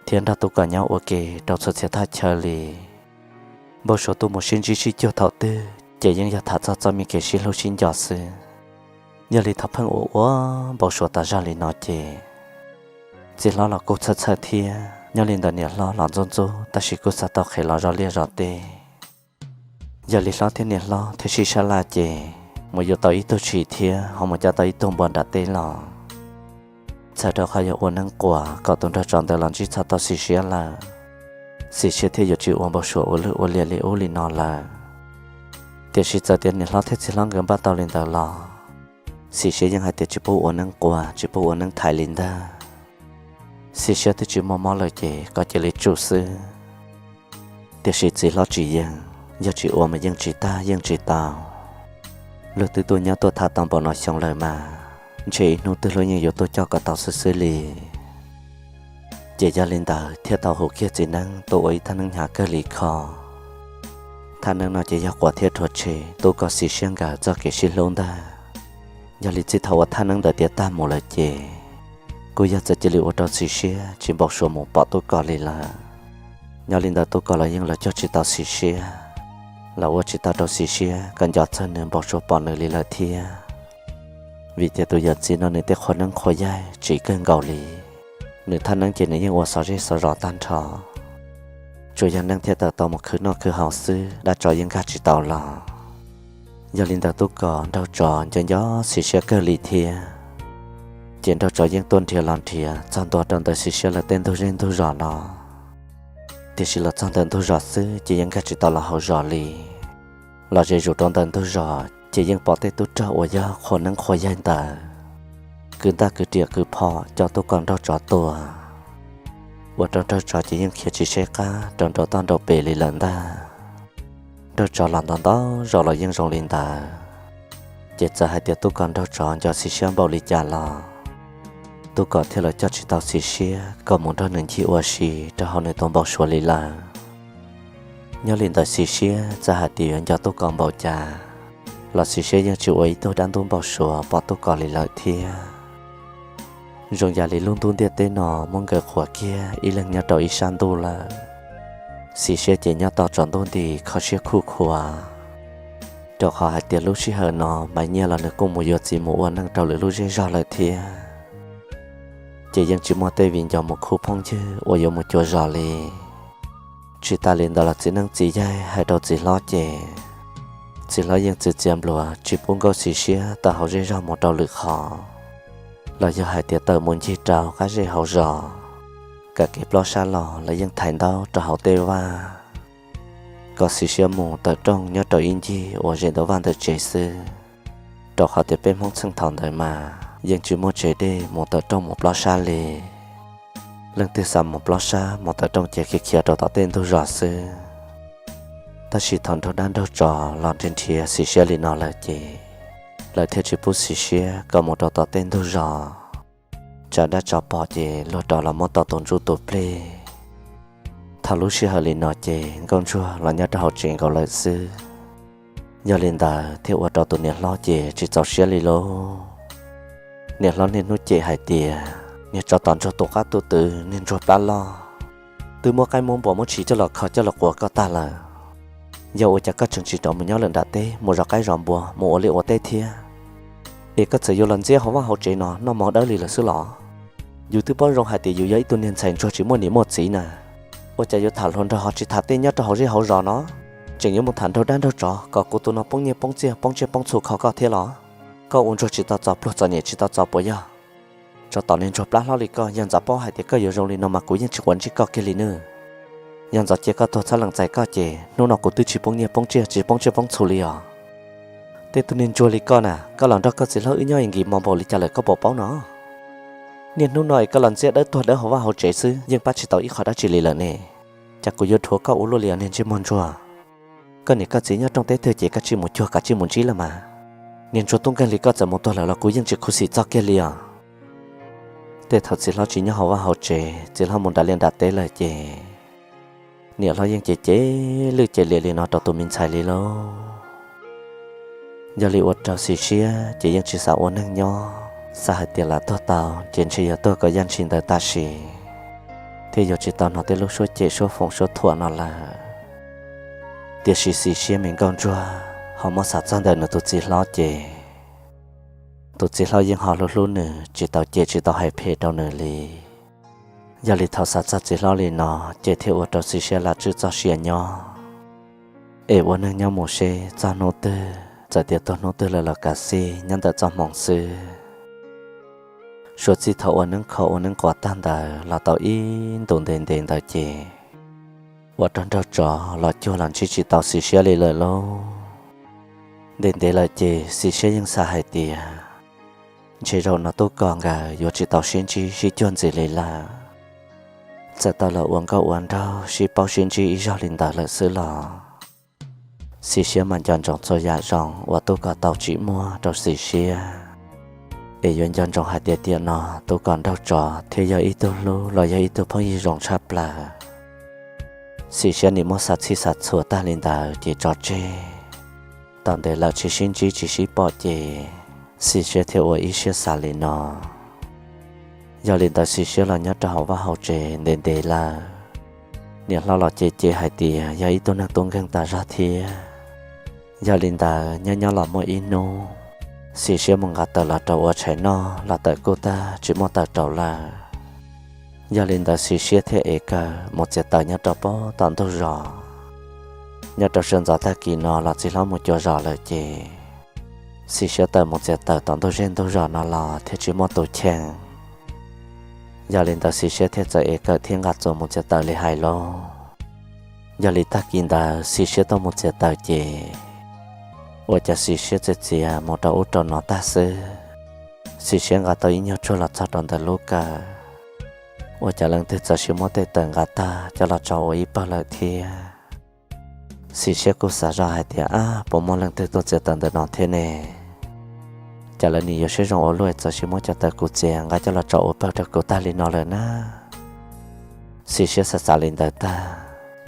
thiab nrog Tub Kos nyob ua ke rau txhua txhia thaj chaw li. Npau suav tuaj mus sib ntsib sib cuag thaum twg ces yeej yog tham txog txoj me kev sib hlub sib nco xwb. Yog li thaum pheej ua ua npau suav tas zog li no ces txiv hlob los kuj txhawj txhawj thiab. Nyob li ntawd niam hlob los ntxub ntxub tab sis kuj xav tau qhia los zov liaj zov teb. Yog li hlob thiab niam hlob thiaj sib sab laj ces mus yuav tau ib tug tshis thiab ho mus coj tau ib tug npua nram teb los. Txhawm rau qhov yog ua neeb quas kom tus nraug tsov ntawd los ntsib txog tau Xis Siab lawm, Xis Siab thiaj yuav tsis ua npau suav ua lwj ua liam li ub li no lawm. Tiam sis txawm tias niam hlob thiab txiv hlob nkawd npaj tau li ntawd los Xis Siab yeej hais tias tsis pub ua neeb quas tsis pub ua neeb thaiv li ntag. Xis Siab twb tsis muaj mob lawm ces kom cia li tsum xwb. Tiam sis txiv hlob tsis yeem, yog tsis ua mas yeej tsis tag yeej tsis tau. Luag twb tuaj nyob tuaj tham tau npaum no xyoo lawm mas ntshe ib hnub twg luag yeej yuav tuaj coj kom tau xwb xwb li. Ces yog li ntawd thiaj tau hu kiag txiv neeb tuaj ua ib thaj neeb hnyav kawg li kho. Thaj neeb no ces yog quav thiab rhuav tshem Tub Kos Xis Siab nkawd txoj kev sib hlub ntag. Yog li txij thaum ua thaj neeb ntawd tiav tag mus lawm ces kuj yog txawm cia li ua rau Xis Siab tsis npau suav mus pom Tub Kos li lawm. Nyob li ntawd Tub Kos los yeej los cog tsis tau Xis Siab, los ua tsis tau rau Xis Siab kom nco txog nws npau suav pom nws li lawm thiab. Vim tias tus yawm txiv no nws tej qhua neeb qhua yaig tsiv kawg nkaus li, nws thaj neeb ces nws yeej ua xov zej xov zos tag nrho. Tsuas yog neeb thiaj tawm tau mus khwv noj khwv haus xwb, dab tsov yeej nkag tsis tau los. Yog li ntawd Tub Kos nraug tsov nco nco Xis Siab kawg li thiab. Ces nraug tsov yeej tuaj nrhiav los nrhiav txog ntua rau ntawm Xis Siab lawv tej ntug zej ntug zos no, tiam sis los txog ntawm ntug zos xwb ces yeej nkag tsis tau los hauv zos li. Los ze zus rau ntawm ntug zos ces yeej pom tej tub rog uas yog qhua neeb qhua yaig ntawd kwv ntaj kwv riam kwv phom coj Tub Kos nraug tsov tua, ua rau nraug tsov ces yeej khiav tsis saib qab rau nraum toj nraum pem li lawm ntag. Nraug tsov los ntau ntau zaus los yeej zoo li ntawd, ces txawm hais tias Tub Kos nraug tsov nco Xis Siab npaum li cas los Tub Kos thiaj los coj tsis tau Xis Siab kom mus nrog nws ncig ua si rau hauv nws tus npau suav li lawm. Nyob li ntawd Xis Siab txawm hais tias yuav nco Tub Kos npaum cas los Xis Siab yeej tsis ua ib tug dab ntub npau suav pom Tub Kos li lawm thiab. Zoo yam li lub ntuj ntiaj teb no muab nkawd qhuas kiag ib leeg nyob rau ib sab ntuj lawm. Xis Siab ces nyob tos tsaus ntuj nti kho siab khuj khuav, rau qhov hais tias lub sij hawm no Maiv Nyiaj los nws kuj mus yuav txiv mus ua neej rau lwm lub zej zog lawm thiab. Ces yeej tsis muaj tej viv ncaus mus khub phooj ywg uas yuav mus cuav zos li. Tsis tas li ntawd los txiv neeb txiv yaig hais rau txiv hlob ces txiv hlob yeej txwv txiav npluav tsis pub Nkauj Xis Siab tawm hauv zej zog mus rau lwm qhov, los yog hais tias tawm mus ncig rau qab zej hauv zos. Kam kev plob sab los lawv yeej thaiv ntaub rau hauv tej vaj, kom Xis Siab mus tawm rooj nyob rau ib ncig uas ze ntawm vaj ntawm tsev xwb, rau qhov tias peb Hmoob txheej thaum ntawd mas yeej tsis muaj tsev dej mus tawm rooj mus plob sab li. Leej twg xav mus plob sab mus tawm rooj ces khiav khiav rau tom tej ntug zos xwb. Tab sis thaum nraug dab nraug tsov los nrhiav nrhiav Xis Siab li no lawm ces lawv thiaj tsis pub Xis Siab kom mus rau tom tej ntug zos, tsam dab tsov pom ces luag rov los muab tom tus ntsuj tus plig. Thaum lub sij hawm li no ces Nkauj Ntsuag los nyob rau hauv tsev nkaus lawm xwb. Yog li ntawd thiaj ua rau tus niam hlob ces tsis txaus siab li lauj. Niam hlob niaj hnub cem hais tias, Niag tsov tom ntsuag tus qab tus twg, niag ntsuag plab loj, twb muab qaib muab npua muab tshis coj los kho coj los quas koj tag lawm. Yog ua cas koj tseem tsis rov mus nyob lawm nram teb mus zov qaib zov npua mus ua liaj ua teb thiab, es koj txawm yuav los ntxiab hauv vaj hauv tsev no noj mov dawb li lawm xwb los? Yus twb paub zoo hais tias yus yog ib tug niag ntxhais ntsuag tsis muaj niam muaj txiv na, ua cas yuav tham hluas nraug ho tsis tham tej nyob rau hauv zej hauv zos no, tseem yuav mus tham nraug dab nraug tsov kom kuv tus no poob nyiaj poob txiaj poob tsiaj poob txhu kho koj thiab los? Koj ua ntsuag tsis tau txog pluag txom nyem tsis tau txog puas yog? Tsov tom niag ntsuag plab hlob li koj, yog ntxov paub hais tias koj yuav zoo li no mas kuv yeej tsis quav ntsej koj kiag li nawb. Yog ntxov cia koj tuag txhob lees txais koj ces hnub no kuv twb tsis poob nyiaj poob tsiaj tsis poob tsiaj poob txhu li os. Tej tug niag ntsuag li koj na, koj los nrog koj txiv hlob wb nyob nkis mos npaum li cas lawm koj puas paub no? Niaj hnub no es koj los ntxiab dawb tuag dawb hauv vaj hauv tsev xwb yeej pab tsis tau ib qho dab tsi li lawm ne. Cas kuv yuav dhuav koj ua luaj li os niag ntsej muag ntsuag. Koj niam koj txiv nyob rooj teb twg ces koj tsij mus cuag koj tsij mus ntsib lawm mas. Niag ntsuag tub nkeeg li koj txawm mus tuag lawm los kuv yeej tsis khuv xim txog kiag li os. Tej thaum txiv hlob tsis nyob hauv vaj hauv tsev, txiv hlob mus nram liaj nram teb lawm ces niam hlob yeej cem cem lwj cem liam li no rau tus me ntxhais li lauj. Yog li ua rau Xis Siab ces yeej tsis xav ua neeg nyob, xav hais tias lam tuag tau ces ntshe yog tuag kom yaj ntshis ntawd tam sim, thiaj yuav tsis tau hnov tej lub suab cem suab foom suab thuam no lawm. Tiam sis Xis Siab me nkauj ntsuag ho muab xav txog ntawm nws tus txiv hlob ces tus txiv hlob yeej ho hlub hlub nws tsis tau cem tsis tau hais phem rau nws li. Yog li thaum xav txog txiv hlob li no ces thiaj ua rau Xis Siab lam tswj txoj sia nyob. Es ua neeg nyob mus seb txog hnub twg, txawm tias tuag hnub twg lawm los kav xij nyob ntawm txoj hmoov xwb. Suav txij thaum ua neeb kho ua neeb quas tag ntawd los tau ib ntus ntev ntev ntawd ces ua rau nraug tsov los cuag los ntsib tsis tau Xis Siab li lawm lauj. Ntev ntev lawm ces Xis Siab yeej xav hais tias ntshe zaum no Tub Kos nkawd yuav tsis tau sib ntsib sib cuag ntxiv li lawm. Txawm tau los ua nkauj ua nraug sib paub sib ntsib ib zaug li ntawd lawm xwb los Xis Siab mas nco ntsoov txhua yam zoo uas Tub Kos tau tsim muaj rau Xis Siab. Es yuav nco ntsoov hais tias tiam no Tub Kos nraug tsov thiaj yog ib tug hlub los yog ib tug phooj ywg zoo tshaj plaws. Xis Siab nim muab xav txhij xav txhua tag li ntawd ces tso tseg. Tau ntev lawm tsis sib ntsib tsis sib pom ces Xis Siab thiaj ua ib siab xav li no. Yog li ntawd Xis Siab los nyob rau hauv vaj hauv tsev ntev ntev lawm. Niam hlob los cem cem hais tias yog ib tug neeg tub nkeeg tas zog thiab. Yog li ntawd nyob nyob los muaj ib hnub, Xis Siab mus nqa taws los rau ua tshais noj los tawm kuj tag tsis muaj taws rau lawm. Yog li ntawd Xis Siab thiaj ev kawm mus txiav taws nyob rau pem tom ntug zos. Nyob rau sawv ntxov tag kis no los txiv hlob mus cuav zos lawm ces Xis Siab tawm mus txiav taws tom ntug zej ntug zos no los thiaj tsis muaj tus cheem. Yog li ntawd Xis Siab thiaj txawm ev kawm thiab nqa txuas mus txiav taws li hais lauj. Yog li tag kis ntawd Xis Siab tuaj mus txiav taws ces ua cas Xis Siab txiav txiav mus rau ub rau no tag xwb, Xis Siab nqa tau ib nyuag tsuag los txog rau ntawm lub kawm. Ua cas leej twg txawm sis muab tej taws nqa tag coj los tso ua ib pawg lawm thiab. Xis Siab kuj xav zoj hais tias ab puas muaj leej twg tuaj txiav taws ntawm no thiab ne. Cas lawv nim yuav siab zoo ua luaj txawm sis muab cov taws kuv txiav nqa coj los tso ua pawg rau kuv tag li no lawm na. Xis Siab xav xav li ntawd tag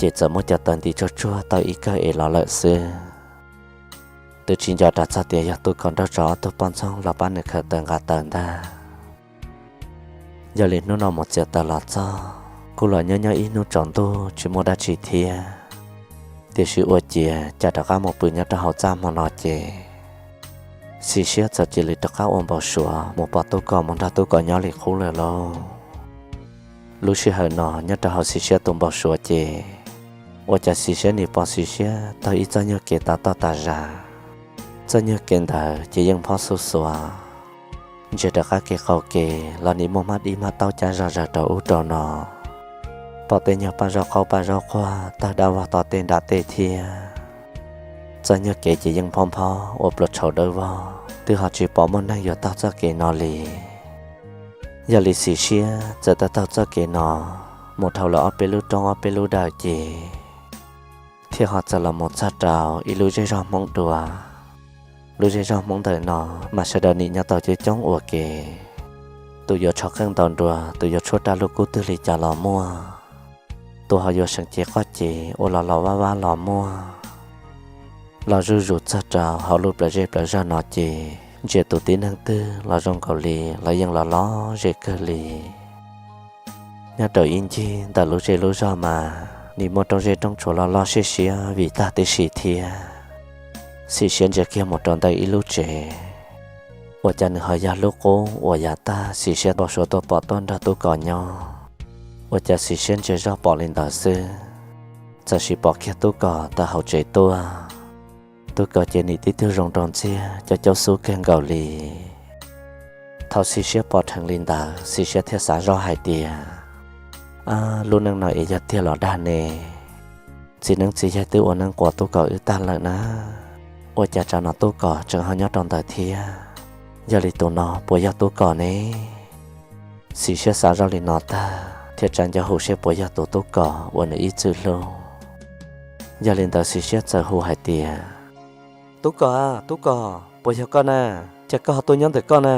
es txawm muab cov taws nti tsuag tsuag tau ib kawm es los lawm xwb. Twb tsis nco ras txog tias yog Tub Kos nrauj tsov ob tug poj ntxoog los pab nws khaws taws nqa taws ntag. Yog li hnub no mus txiav taws los txog, kuj los nyob nyob ib hnub tsaus ntuj tsis muaj dab tsi thiab. Tiam sis ua ciav cas rov qab mus pw nyob rau hauv txaj hmo no ces Xis Siab txawm cia li rov qab ua npau suav mus pom Tub Kos mus nrog Tub Kos nyob li qub lawm lauj. Lub sij hawm no nyob rau hauv Xis Siab tus npau suav ces ua cas Xis Siab nim pom Xis Siab taug ib txoj nyuag kev tav toj tas zas. Txoj nyuag kev ntawd ces yeej phob xuj xuav, ntsia rov qab kev qaum kev los nim muaj hmab dib hmab taub cab zom zaws rau ub rau no, pom tej nyuag paj zaub qaub paj zaub quag tawg dab vog tom tej nram tej thiab. Txoj nyuag kev ces yeej phob phob ua pluas tshauv dawb vog twb ho tsis pom muaj neeg yuav taug txoj kev no li. Yog li Xis Siab txawm taug taug txoj kev no mus dhau lawm ob peb lub roob ob peb lub dawm ces thiaj ho txawm los mus txog rau ib lub zej zog Hmoob dua. Lub zej zog Hmoob ntawm no mas sawv daws nim nyob tau coob coob ua ke. Tus yuav tshov qeej ntaus nruas, tus yuav tshuab raj lub kub twg li cas los muaj, tus ho yuav seem cev qoj cev ua los los vaj vab los muaj. Los zuj zus txog rau hauv lub plawv zej plawv zog no ces ntsia tus tib neeg twg los zoo nkaus li lawv yeej los lom zem kawg li. Nyob rau ib ncig ntawm lub zej lub zog mas nim muaj roob zeb roob tsuas loj loj siab siab vim tag tib si thiab. Xim Siab ntsia kiag mus rau ntawm ib lub tsev, ua cas nws ho yog lub qub uas yav tag Xim Siab npau suav tuaj pom tuaj nrog Tub Kos nyob. Ua cas Xim Siab ntsia zoj pom li ntawd xwb, txawm sim pom kiag Tub Kos tawm hauv tsev tuaj. Tub Kos ces nim tib tug zoo nraug ntxiag cov caub xub kawg nkaus li. Thaum Xim Siab pom dheev li ntawd, Xim Siab thiaj xav zoj hais tias, Ab, lub neej no es yog tiag los dag ne? Txiv neeb txiv yaig twb ua neeb quas Tub Kos wb tag lawm na, ua cas tsam no Tub Kos tseem ho nyob rau ntawd thiab? Yog li tus no puas yog Tub Kos ne? Xim Siab xav zoj li no tag thiaj tsa nco hu seb puas yog tus Tub Kos uas nws ib txwm hlub. Yog li ntawd Xim Siab txawm hu hais tias, Tub Kos, Tub Kos, puas yog koj na? Cas koj ho tuaj nyob ntawm koj na?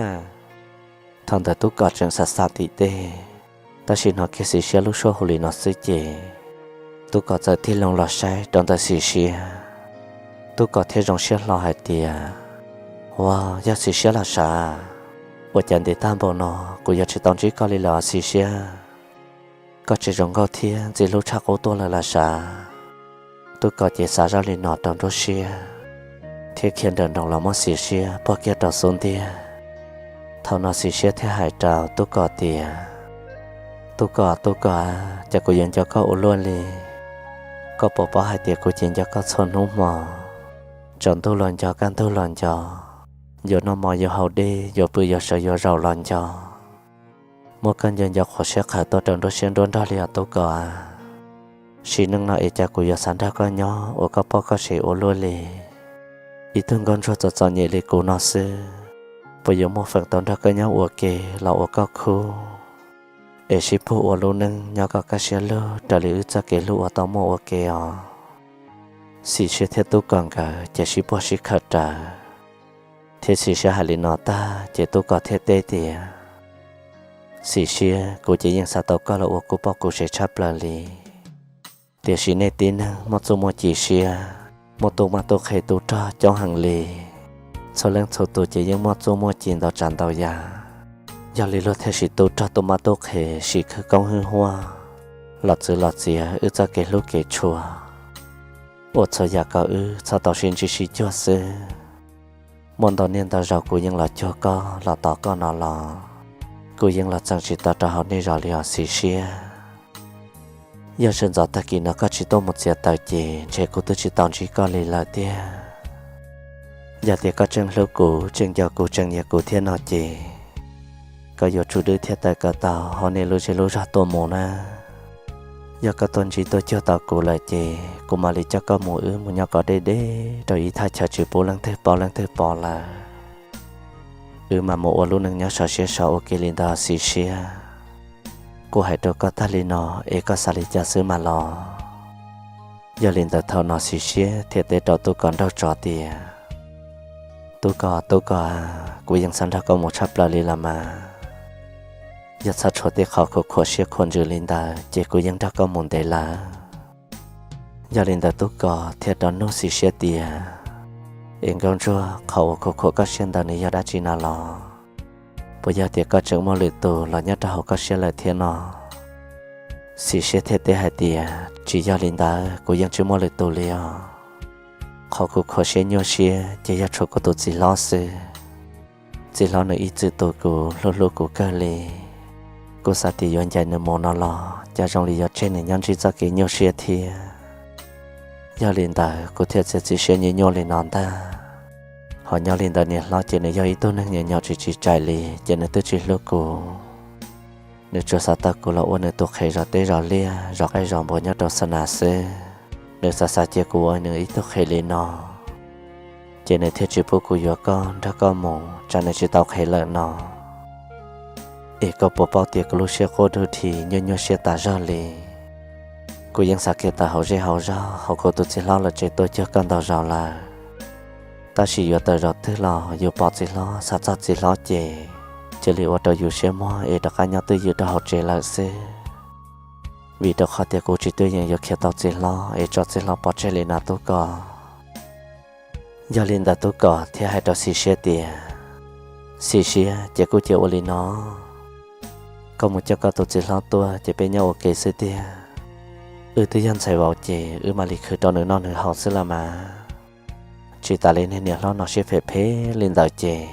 Thaum ntawd Tub Kos tseem xav xav tim tej, tab sis hnov kiag Xim Siab lub suab hu li no xwb ces Tub Kos txawm tig loo los saib rau ntawm Xim Siab. Tub Kos thiaj zoo siab hlo hais tias, Ua, yog Xim Siab los sav, ua cas ntev tag npaum no kuv yuav tsis tau ntsib koj li lawm Xim Siab? Koj tseem zoo nkauj thiab ntxim hlub tshaj qub tuaj lawm los sav? Tub Kos ces xav zoj li no rau nruab siab, thiab khiav nrawm nroos los muab Xim Siab puag kiag rau xub ntiag. Thaum no Xim Siab thiaj hais rau Tub Kos tias, Tub Kos, Tub Kos, cas kuv yuav nco koj ua luaj li? Koj puas paub hais tias kuv ces nco koj txhua hnub hmo, tsaus ntuj los nco, kaj ntug los nco, yuav noj mov yuav haus dej, yuav pw yuav sawv yuav zaum los nco. Muab koj nco nco qhuav siab qhawv tuaj rau nruab siab nruab nrog li os Tub Kos. Sim neej no es cas kuv yuav xav nrog koj nyob ua koj poj koj sev ua luaj li? Ib tug nkauj ntsuag txom txom nyem li kuv no xwb, puas yuav muaj feem tau nrog koj nyob ua ke los ua koj khub, es sib puag ua lub neej nyob kom kaj siab lug raws li wb txoj kev hlub uas tau muaj ua ke os? Xim Siab thiab Tub Kos nkawd ces sib puag sib khawm rawv, thiab Xim Siab hais li no tag ces Tub Kos thiaj teb tias, Xim Siab, kuv ces yeej xav tau koj los ua kuv poj kuv sev tshaj plaws li. Tiam sis nej tib neeg muaj txuj muaj ci siab, muaj tub mab tub qhe tu rog coob heev li. Txhua leej txhua tus ces yeej muaj txuj muaj ci ntau tsav ntau yam, yog li luag thiaj sim tu rog tu mab tu qhe, sim khwv koob hwj huam los txwv los txiav wb txoj kev hlub kev tshua, ua txhua yam kom wb txhob tau sib ntsib sib cuag xwb. Muaj ntau niaj ntau zaus kuv yeej los cuag koj los tos koj no los, kuv yeej los txeem tsis tau rau hauv nej zos li os Xim Siab. Yog sawv ntxov tag kis no koj tsis tuaj mus txiav taws ces ntshe kuv twb tsis tau ntsib koj li lawm tiag. Yog tias koj tseem hlub kuv, tseem nco kuv, tseem nyiam kuv thiab no ces koj yuav tsum dwb thiab tawm kom tau hauv nej lub zej lub zog tuaj mus na. Yog koj tuaj ntsib tuaj cuag tau kuv lawm ces kuv mam li coj koj mus, wb mus nyob kom deb deb rau ib thaj chaw tsis pub leej twg paub leej twg pom lawm. Wb mam mus ua lub neej nyob sov siab sov ua ke li ntawd Xim Siab. Kuv hais rau koj tag li no es koj xav li cas xwb mas los? Yog li ntawd thaum no Xim Siab thiaj teb rau Tub Kos nraug tsov tias, Tub Kos, Tub Kos, kuv yeej xav nrog koj mus tshaj plaws li los mas. Yog txhob tshuav tej qhov khuam khuam siab khuam ntsws li ntawd ces kuv yeej nrog koj mus ntev lawm. Yog li ntawd Tub Kos thiaj rov nug Xis Siab tias, Es Nkauj Ntsuag, qhov uas khuam khuam koj siab ntawd nws yog dab tsi na los? Puas yog tias koj tseem muaj lwm tus los nyob rau hauv koj siab lawm thiab no? Xis Siab thiaj teb hais tias, Tsis yog li ntawd, kuv yeej tsis muaj lwm tus li os. Qhov kuv khuam siab nyuaj siab ces yog tshuav kuv tus txiv hlob xwb. Txiv hlob nws ib txwm tu kuv, hlub hlub kuv kawg li. Kuv xav tias yuav ncaim nws mus no los cas zoo li yuav tseg nws nyob ntsib txoj kev nyuaj siab thiab. Yog li ntawd kuv thiaj txiav txim siab nyuaj nyuaj li no ntag. Ho nyob li ntawd niam hlob ces nws yog ib tug neeg nyuam nyuam tsis tsis tsaim li, ces nws twb tsis hlub kuv. Nws tsuas xav tau kuv los ua nws tus qhev zov teb zov liaj, zov qaib zov npua nyob rau xa nas xwb. Nws xav xav cia kuv ua nws ib tug qhev li no, ces nws thiaj tsis pub kuv yuav koj nrog koj mus, tsam nws tsis tau qhev lawm no. Es koj puas paub tias kuv lub siab quaj dub dhi nyuaj nyuaj siab tas zog li. Kuv yeej xav kiag tawm hauv zej hauv zog hauv kuv tus txiv hlob lawv tsev tuaj cuag koj ntau zaus lawm. Tab sis yuav tawm zaum twg los yus pom txiv hlob, xav txog txiv hlob ces cia li ua rau yus siab muag es rov qab nyob twj ywm rau hauv tsev lawm xwb. Vim rau qhov tias kuv tsis tuaj yeem yuav khiav tau txiv hlob es tso txiv hlob pov tseg li no Tub Kos. Yog li ntawd Tub Kos thiaj hais rau Xis Siab tias, Xis Siab, ces kuj cia ua li no, koj mus coj koj tus txiv hlob tuaj ces peb nyob ua ke xwb tiag. Wb twb yog ntxhais vauv ces wb mam li khwv rau nws noj nws haus xwb los mas. Tsis tas li niag niam hlob no siab phem phem li ntawd ces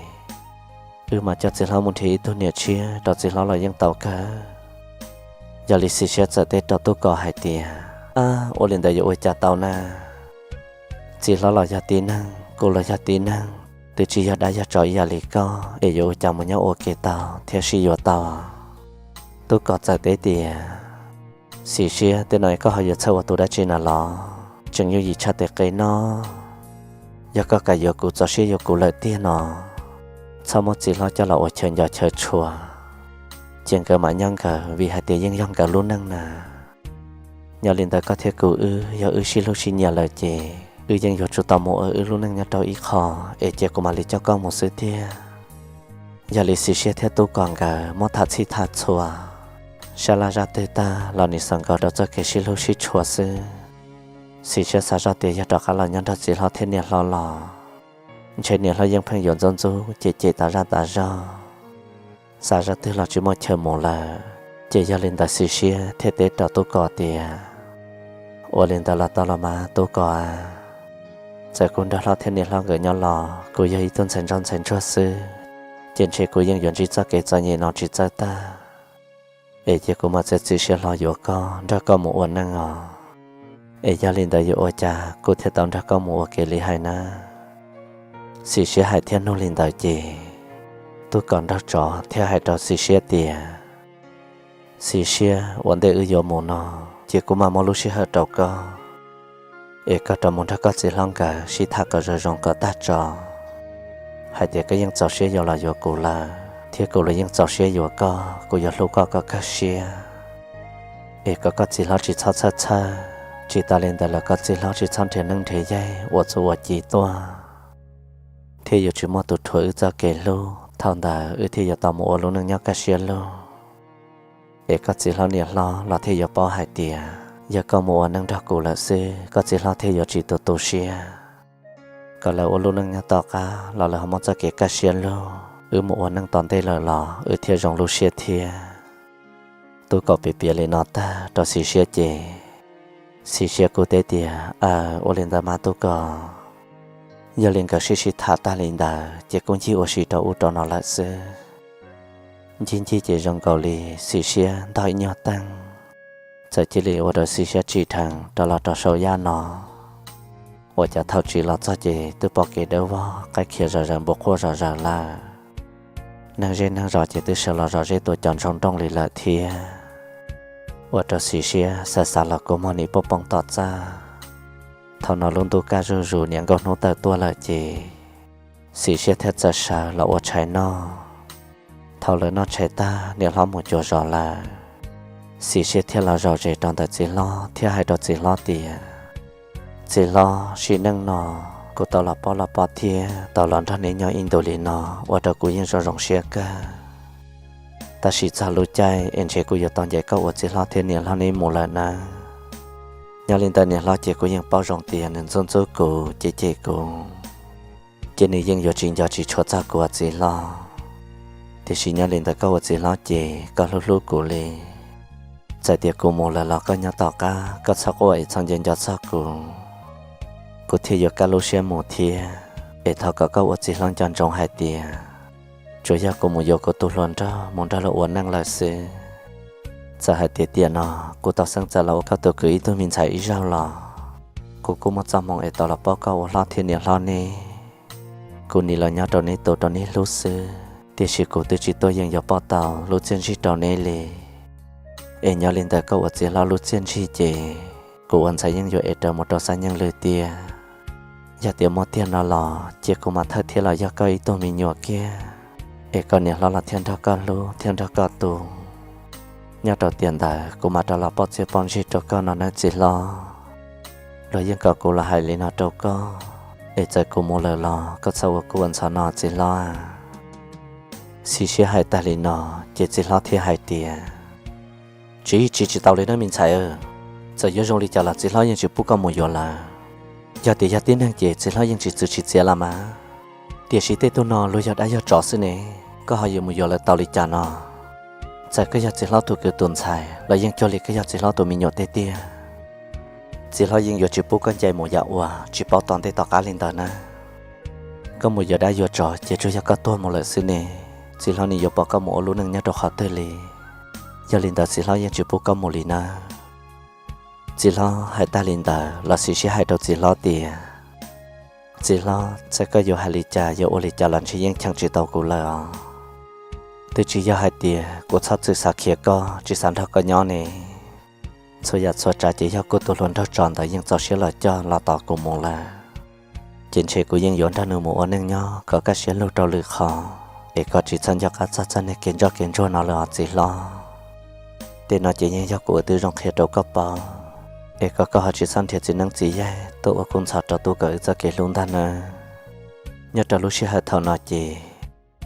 wb mam coj txiv hlob mus nrhiav ib tug niam tshiab rau txiv hlob los yeej tau kawg. Yog li Xis Siab txawm teb rau Tub Kos hais tias, Ab, ua li ntawd yuav ua cas tau na? Txiv hlob los yog tib neeg, kuv los yog tib neeg, twb tsis yog dab yog tsov ib yam li koj es yuav ua cas mus nyob ua ke tau thiab sib yuav tau? Tub Kos txawm teb tias, Xis Siab, tej no koj ho yuav txhawj ua tus dab tsi na los? Tseem yooj yim tshaj tes qe no. Yog koj kam yuav kuv, txaus siab yuav kuv lawm tiag no, txhob muab txiv hlob coj los ua chaw nco chaw tshua, ces nkawd mam nyob nkawd vim hais tias yeej yog nkawd lub neej na. Nyob li ntawd koj thiab kuv wb yog wb sib hlub sib nyiam lawm ces wb yeej yuav tsum tau mus ua wb lub neej nyob rau ib qho, es cia kuv mam li coj koj mus xwb tiag. Yog li Xis Siab thiab Tub Kos nkawd muab tham txhij tham txhua, sab laj zaj twg tag los nim xav nkaus rau txoj kev sib hlub sib tshua xwb. Xis Siab xav zoj tias yog rov qab los nyob nrog txiv hlob thiab niam hlob los, ntshe niam hlob yeej pheej yuav ntxub ntxub cem cem tas zaj tas zog, xav zaj twg los tsis muaj chaw mus lawm. Ces yog li ntawd Xis Siab thiaj teb rau Tub Kos tias, Ua li ntawd los tau los mas Tub Kos a. Txawm kuv nrog hlob thiab niam hlob nkawd nyob los kuv yog ib tug ntxhais ntsoj ntxhais ntsuag xwb, ces ntshe kuv yeej yuav ntsib txoj kev txom nyem no tsis txawj tag. Es cia kuv mam txiav txim siab hlo yuav koj nrog koj mus ua neej os. Es yog li ntawd yuav ua cas kuv thiaj tau nrog koj mus ua ke li hais na? Xis Siab hais thiab nug li ntawd ces Tub Kos nraug tsov thiaj hais rau Xis Siab tias, Xis Siab, ua ntej wb yuav mus no, cia kuv mam muab lub sij hawm rau koj, es koj rov mus nrog koj txiv hlob nkawd sib tham kom zoo zoo kom tag tso, hais tias koj yeej txaus siab yuav los yuav kuv lawm thiab kuv los yeej txaus siab yuav koj, kuv yuav hlub koj kom kawg siab. Es kom koj txiv hlob tsis txhob txhawj txhawj, tsis tas li ntawd los koj txiv hlob tsis txhob nrhiav neej nrhiav yaig uas txuas ua ci tuaj, thiab yuav tsis muaj tus rhuav wb txoj kev hlub, thaum ntawd wb thiaj yuav tau mus ua lub neej nyob kaj siab lug. Es koj txiv hlob niam hlob los thiaj yuav paub hais tias yog koj mus ua neej nrog kuv lawm xwb, koj txiv hlob thiaj yuav tsis tu tu siab. Kom lawv ua lub neej nyob tom qab los lawv ho muaj txoj kev kaj siab lug, wb mus ua neej tom ntej lawm los wb thiaj zoo lub siab thiab. Tub Kos piav piav li no tag rau Xis Siab ces Xis Siab kuj teb tias, Aws, ua li ntawd mas Tub Kos. Yog li nkawd sib sib tham tag li ntawd ces kuj ncig ua si rau ub rau no lawm xwb. Ncig ncig ces zoo nkaus li Xis Siab ntog ib nyuag teeg, txawm cia li ua rau Xis Siab tsim dheev rov los rau saum yaj no. Ua cas thaum tsim los txog ces twb pom kev dawb vog, qaib khiav zom zaws npua quaj zom zaws lawm. Neeg zej neeg zos ces twb sawv los zom zeb tua cov ntsoog nrooj li lawm thiab. Ua rau Xis Siab xav xav los kua muag nim poob poob tom txaj. Thaum no lub ntuj kaj zuj zus, niam nkauj hnub tawm tuaj lawm ces Xis Siab thiaj txawm sawv los ua tshais noj. Thaum lawv noj tshais tag niam hlob mus cuag zos lawm, Xis Siab thiaj los zaum zes rau ntawm txiv hlob thiab hais rau txiv hlob tias, Txiv hlob, sim neej no kuv tau los pab los pab thiab tau los nrog neb nyob ib ntus li no, ua rau kuv yeej zoo zoo siab kawg. Tab sis txog lub caij es ntshe kuv yuav tau ncaim koj ua txiv hlob thiab niam hlob neb mus lawm nawb. Nyob li ntawd niam hlob ces kuv yeej paub zoo tias nws ntxub ntxub kuv cem cem kuv, ces nws yeej yuav tsis nco tsis tshua txog kuv ua txiv hlob. Tiam sis nyob li ntawd koj ua txiv hlob ces koj hlub hlub kuv li. Txawm tias kuv mus lawm los koj nyob tom qab, koj txhob quaj es txhob nco nco txog kuv, kuv thiaj yuav kaj lub siab mus thiab. Es thov kom koj ua txiv hlob nco ntsoov hais tias tsuas yog kuv mus yuav kuv tus hluas nraug mus nrog luag ua neej lawm xwb. Txawm hais tias tiam no kuv tau xeeb txawm los ua koj tus kwv ib tug me ntxhais ib zaug los, kuv kuj muaj txoj hmoo es tau los paub koj ua hlob thiab niam hlob neb. Kuv nim los nyob rau neb tus rau neb hlub xwb, tiam sis kuv twb tsis tuaj yeem yuav pom tau lub txiaj ntsig rau neb li. Es nyob li ntawd koj ua txiv hlob lub txiaj ntsig ces kuv ua ntxhais yeej yuav ev raws mus rau xab nyeej lwm tiag. Yog tias muaj tiag no los cia kuv mam thawj thiab los yog koj ib tug me nyuam kiag, es koj niam hlob los thiaj nrog koj hlub thiaj nrog koj tu. Nyob rau tiam ntawd kuv mam rov los pauj txiaj pauj ntsig rau koj no nawb txiv hlob. Luag yeej kom kuv los hais li no rau koj, es txawm kuv mus lawm los koj txhob ua kuv ua ntxhov no txiv hlob. Xis Siab hais tag li no, ces txiv hlob thiaj hais tias, Tsis, tsis, tsis tau li nawb me ntxhais. Txawm yuav zoo li cas los txiv hlob yeej tsis pub koj mus yuav lawm. Yog tias yog tib neeg ces txiv hlob yeej tsis txwv tsis txiav los mas. Tiam sis tej tug no luag yog dab yog tsov xwb ne, koj ho yuav mus yuav lawv tau li cas no? Txawm koj yog txiv hlob tus kwv tus ntxhais los yeej cuag li koj yog txiv hlob tus me nyuam tiag tiag. Txiv hlob yeej yuav tsis pub koj ncaim mus yam uas tsis paub tom ntej tom qab li ntawd nawb. Koj mus yuav dab yuav tsov ces tsuas yog koj tuag mus lawm xwb ne, txiv hlob nim yuav pom koj mus ua lub neej nyob rau qhov twg li. Yog li ntawd txiv hlob yeej tsis pub koj mus li nawb. Txiv hlob hais tag li ntawd los Xis Siab hais rau txiv hlob tias, Txiv hlob, txawm koj yuav hais li cas yuav ua li cas los ntshe yeej cheem tsis tau kuv lawm os. Twb tsis yog hais tias kuv txhob txwm xav khiav koj tsis xav nrog koj nyob ne. Txhua yam txhua tsav ces yog kuv tus hluas nraug tsov ntawd yeej txaus siab los coj los tos kuv mus lawm. Ces ntshe kuv yeej yuav nrog nws mus ua neej nyob kom kaj siab lug rau lwm qhov, es kom tsis txhob nco qab txog txoj niag kev ntsoj kev ntsuag no lawm os txiv hlob. Tej no ces yeej yog kuv ua tib zoo qhia rau koj paub, es kom koj ho tsis txhob nrhiav txiv neeb txiv yaig tuaj ua kub ntxhov rau tub kom wb txoj kev hlub ntag nawb. Nyob rau lub sij hawm thaum no ces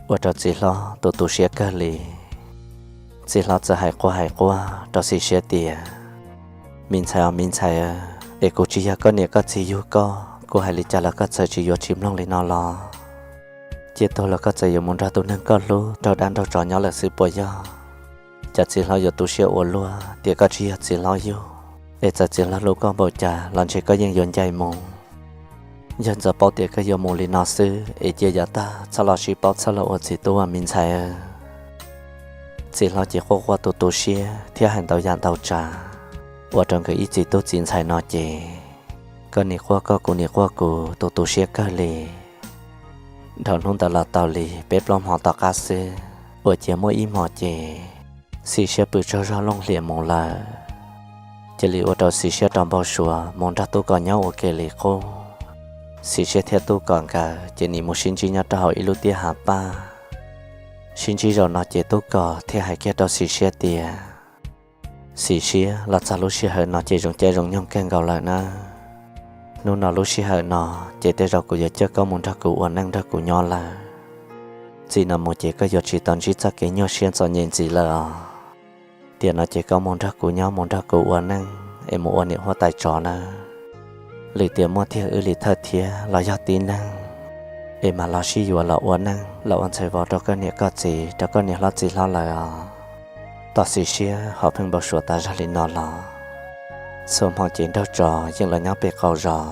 ua rau txiv hlob tu tu siab kawg li. Txiv hlob txawm hais quaj hais quaj rau Xis Siab tias, Me ntxhais os me ntxhais, es kuv tsis yog koj niam koj txiv yug koj, kuv hais li cas los koj txawm tsis yuav tsis mloog li no los? Ciaj tuag los koj txawm yuav mus nrog tus neeg koj hlub raug dab nraug tsov nyob lawm xwb puas yog? Cas txiv hlob yuav tu siab ua luaj tias koj tsis yog txiv hlob yug, es txawm txiv hlob hlub koj npaum cas los ntshe koj yeej yuav ncaim mus. Yog ntxov paub tias koj yuav mus li no xwb es cia yav tag txhob los sib paub txhob los ua txiv tub ua me ntxhais. Txiv hlob ces quaj quaj tu tu siab thiab hais ntau yam ntau tsav, ua rau nkawd ib txiv tub txiv ntxhais no ces koj nim quaj koj kuv nim quaj kuv tu tu siab kawg li. Dhau hnub ntawd los tau li peb plaub hmo tom qab xwb, ua ciav muaj ib hmo ces Xis Siab pw tsaug zog looj hlias mus lawm. Cia li ua rau Xis Siab rov npau suav mus nrog Tub Kos nyob ua ke li qub. Xis Siab thiab Tub Kos nkawd ces nim mus sib ntsib nyob rau hauv ib lub tiaj hav paj. Sib ntsib zaum no ces Tub Kos thiaj hais kiag rau Xis Siab tias, Xis Siab, los txog lub sij hawm no ces zoo caij zoo nyoog kawg nkaus lawm nawb. Hnub no lub sij hawm no ces tej zaum kuv yuav coj koj mus nrog kuv ua neej nrog kuv nyob lawm. Txij no mus ces koj yuav tsis tau ntsib txoj kev nyuaj siab txom nyem ntxiv lawm os. Tiam no ces koj mus nrog kuv nyob mus nrog kuv ua neej es mus ua niam huab tais tsov nawb. Lwm tiam muaj tiag wb li thawj thiab los yog tib neeg, es mam los sib yuav los ua neej los ua ntxhais vauv rau koj niam koj txiv rau koj niam hlob txiv hlob lawm os. Tos Xis Siab ho pheej npau suav tas zog li no los, txhua hmo ces nraug tsov yeej los nyob pem qaum zos,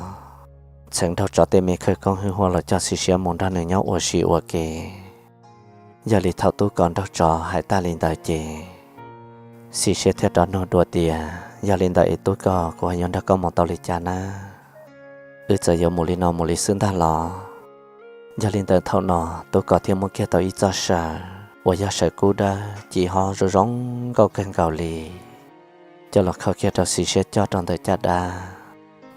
txheev nraug tsov tej me khawv koob hwj huam los coj Xis Siab mus nrog nws nyob ua si ua ke. Yog li thaum Tub Kos nraug tsov hais tag li ntawd ces Xis Siab thiaj rov nug dua tias, Yog li ntawd es Tub Kos, kuv ho yuav nrog koj mus tau li cas nawb? Wb txawm yuav mus li no mus li xwb ntag los? Yog li ntawd thaum no Tub Kos thiaj muab kiag tau ib txoj saw uas yog saw kub dawb ci hob zoo zoo nkauj kawg nkaus li, coj los kho kiag rau Xis Siab coj rau ntawm caj dab,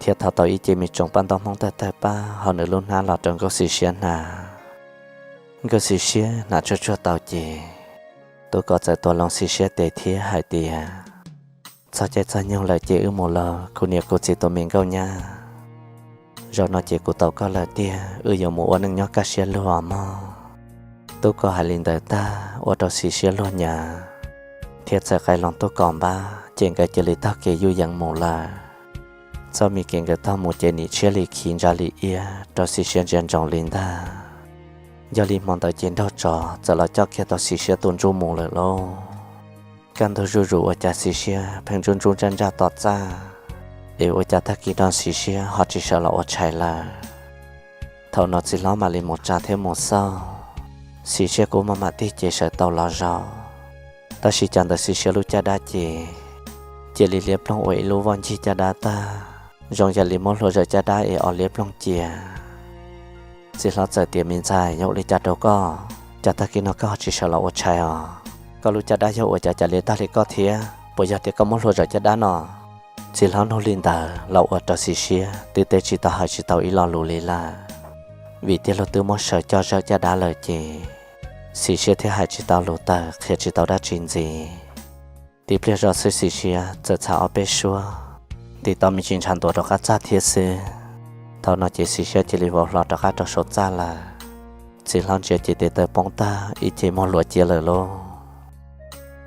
thiab thau tau ib ce me tsoom paj ntaub Hmoob tawg tawg pab hauv nws lub hnab los rau Nkauj Xis Siab hnav. Nkauj Xis Siab hnav tsuag tsuag tau ces Tub Kos txawm tua loo Xis Siab tes thiab hais tias, Txog caij txog nyoog lawm ces wb mus lauj kuv niam kuv txiv tus me nkauj nyab. Zaum no ces kuv tau koj lawm tiag, wb yuav mus ua neej nyob kaj siab luag mog. Tub Kos hais li ntawd tag ua rau Xis Siab luag nyav, thiab txawm qaij loo Tub Kos npab ces nkawd cia li taug kev yuj yeev mus lawm. Txoj me kev nkawd taug mus ces nim tshiab li khiv ntsa li iab rau Xis Siab ntsia ntsoov li ntag. Yog li hmo ntawd ces nraug tsov txawm los coj kiag tau Xis Siab tus ntsuj mus lawm lauj. Kaj ntug zuj zus ua cas Xis Siab pheej ntsuj ntsuj ntsaj ntsaj tom txaj, es ua cas tag kis no Xis Siab ho tsis sawv los ua tshais lawm. Thaum no txiv hlob mam li mus tsa thiab mus xauj, Xis Siab kuj maj mam tig ces sawv tau los zaum. Tab sis cas ntawm Xis Siab lub caj dab ces cia li liab ploog ua ib lub voj ncig caj dab tag, zoo yam li muab hlua zawm caj dab es o liab ploog cia. Txiv hlob txawm tias, Me ntxhais, yog ua li cas rau koj? Cas tag kis no koj ho tsis sawv los ua tshais os? Koj lub caj dab yog ua cas cas liab tag li koj thiab? Puas yog tias koj muab hlua zawm caj dab no? Txiv hlob nug li ntawd los ua rau Xis Siab twb teb tsis tau hais tsis tau ib lo lus li lawm, vim tiag luag twb muab sawv coj zawm caj dab lawm ces Xis Siab thiaj hais tsis tau lus tawm qhia tsis tau dab tsi ntxiv. Tib pliag zoj xwb Xis Siab txawm txhais ob peb suab, ntim tau me ntsis ntshav ntuav rov qab txaj thiab xwb. Thaum no ces Xis Siab cia li vau hlo rov qab rau saum txaj lawm. Txiv hlob ntsia ces tes taw poob tag ib ce muag luav cia lawm lauj.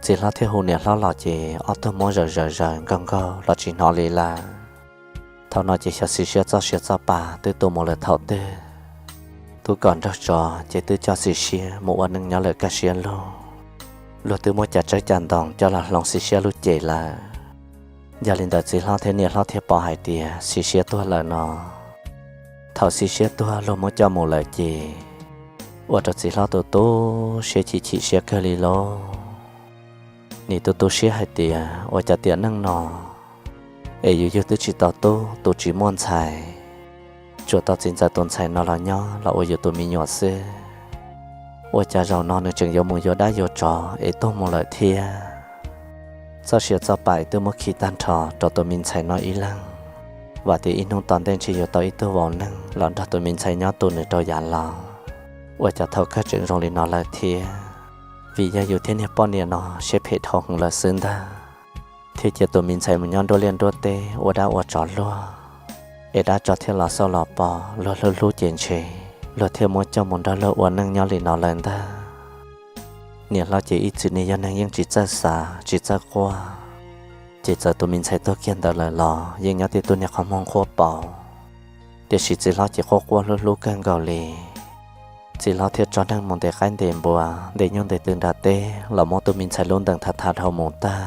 Txiv hlob thiaj hu niam hlob los ces ob tug muab zaws zaws zaws nkaug nkaug los tsis hnov li lawm. Thaum no ces xyov Xis Siab txoj sia txoj pa twb tu mus lawm thaum twg. Tub kom nraug tsov ces twb coj Xis Siab mus ua neej nyob lawm kaj siab lug. Luag twb muab cov tsawb cov ntoo coj los hloov Xis Siab lub cev lawm. Yog li ntawd txiv hlob thiab niam hlob thiaj pom hais tias Xis Siab tuag lawm no. Thaum Xis Siab tuag luag muab coj mus lawm ces ua rau txiv hlob tus tu siab chim chim siab kawg li lauj. Nim tu tu siab hais tias ua cas tiam neej no es yus yug twb tsis tau tub tu tsis muaj ntxhais, tsuas tau txiv ntxawm tus ntxhais no los nyob los ua yus tus me nyuam xwb. Ua cas zaum no nws tseem yuav mus yuav dab yuav tsov es tuag mus lawm thiab. Txoj sia txoj pa twb muab khi tag nrho rau tus me ntxhais no ib leeg, vam tias ib hnub tom ntej ntshe yuav tau ib tug vauv neeg los nrog tus me ntxhais nyob tu nws rau yav laus. Ua cas thaum kawg tseem zoo li no lawm thiab. Vim yog yus thiab niag poj niam no siab phem dhau heev lawm xwb ntag, thiaj cia tus me ntxhais mus nyob nruab liaj nruab teb ua dab ua tsov luag, es dab tsov thiaj los xauj los pom luag hlub hlub ces ntshe luag thiaj muab coj mus nrog luag ua neej nyob li no lawm ntag. Niam hlob ces ib txwm niaj yog neeg yeej tsis txawj xav tsis txawj quaj, ces txawm tus me ntxhais tuag kiag ntawd lawm los yeej nyob tib tug niag qhov muag nqhuab paum. Tiam sis txiv hlob ces quaj quaj hlub hlub kawg nkaus li. Txiv hlob thiaj tso neeg mus ntes qaib ntes npua ntes nyuj ntes twm nram teb los muab tus me ntxhais lub ntees thav thav dhau mus tag,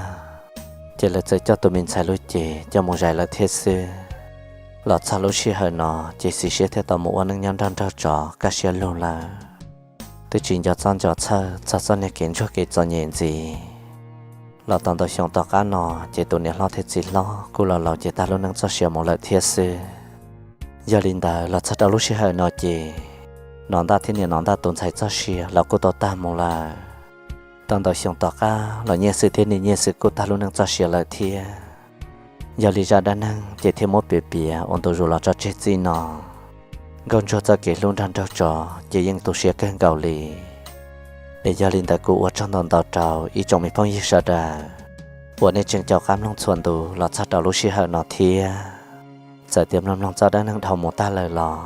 ces lawv txawm coj tus me ntxhais lub cev coj mus zais lawm thiab xwb. Los txog lub sij hawm no ces Xis Siab thiaj tau mus ua neej nyob nrog nraug tsov kaj siab lug lawm. Twb tsis nco txoj nco txhawj txog txoj niag kev ntsuag kev txom nyem ntxiv. Los tau ntau xyoo tom qab no ces tus niam hlob thiab txiv hlob kuj los laus ces tag lub neej txoj sia mus lawm thiab xwb. Yog li ntawd los txog rau lub sij hawm no ces Nom Ntaj thiab niam Nom Ntaj tus ntxhais txoj sia los kuj tau tag mus lawm. Tau ntau xyoo tom qab los Nyiaj Xwm thiab niam Nyiaj Xwm kuj tag lub neej txoj sia lawm thiab. Yog li zaj dab neeg ces thiaj muab piav piav ua ntu zus los tso tseg txij no. Nkauj Ntsuag txoj kev hlub nrog nraug tsov ces yeej tu siab kawg nkaus li. Es yog li ntawd kuv ua tsaug ntau ntau rau ib tsoom me phooj ywg sawv daws uas nej tseem caum qab mloog txhua ntu los txog rau lub sij hawm no thiab. Txawm tias mloog mloog txoj dab neeg dhau mus tag lawm los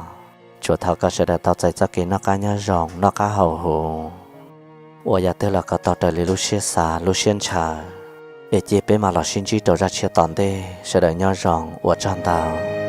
tsuas thov kom sawv daws tau txais txoj kev noj qab nyob zoo noj qab haus huv, ua yam twg los kom tau raws li lub siab xav lub siab ntshaw. Es cia peb mam los sib ntsib rau zaj tshiab tom ntej, sawv daws nyob zoo, ua tsaug ntau.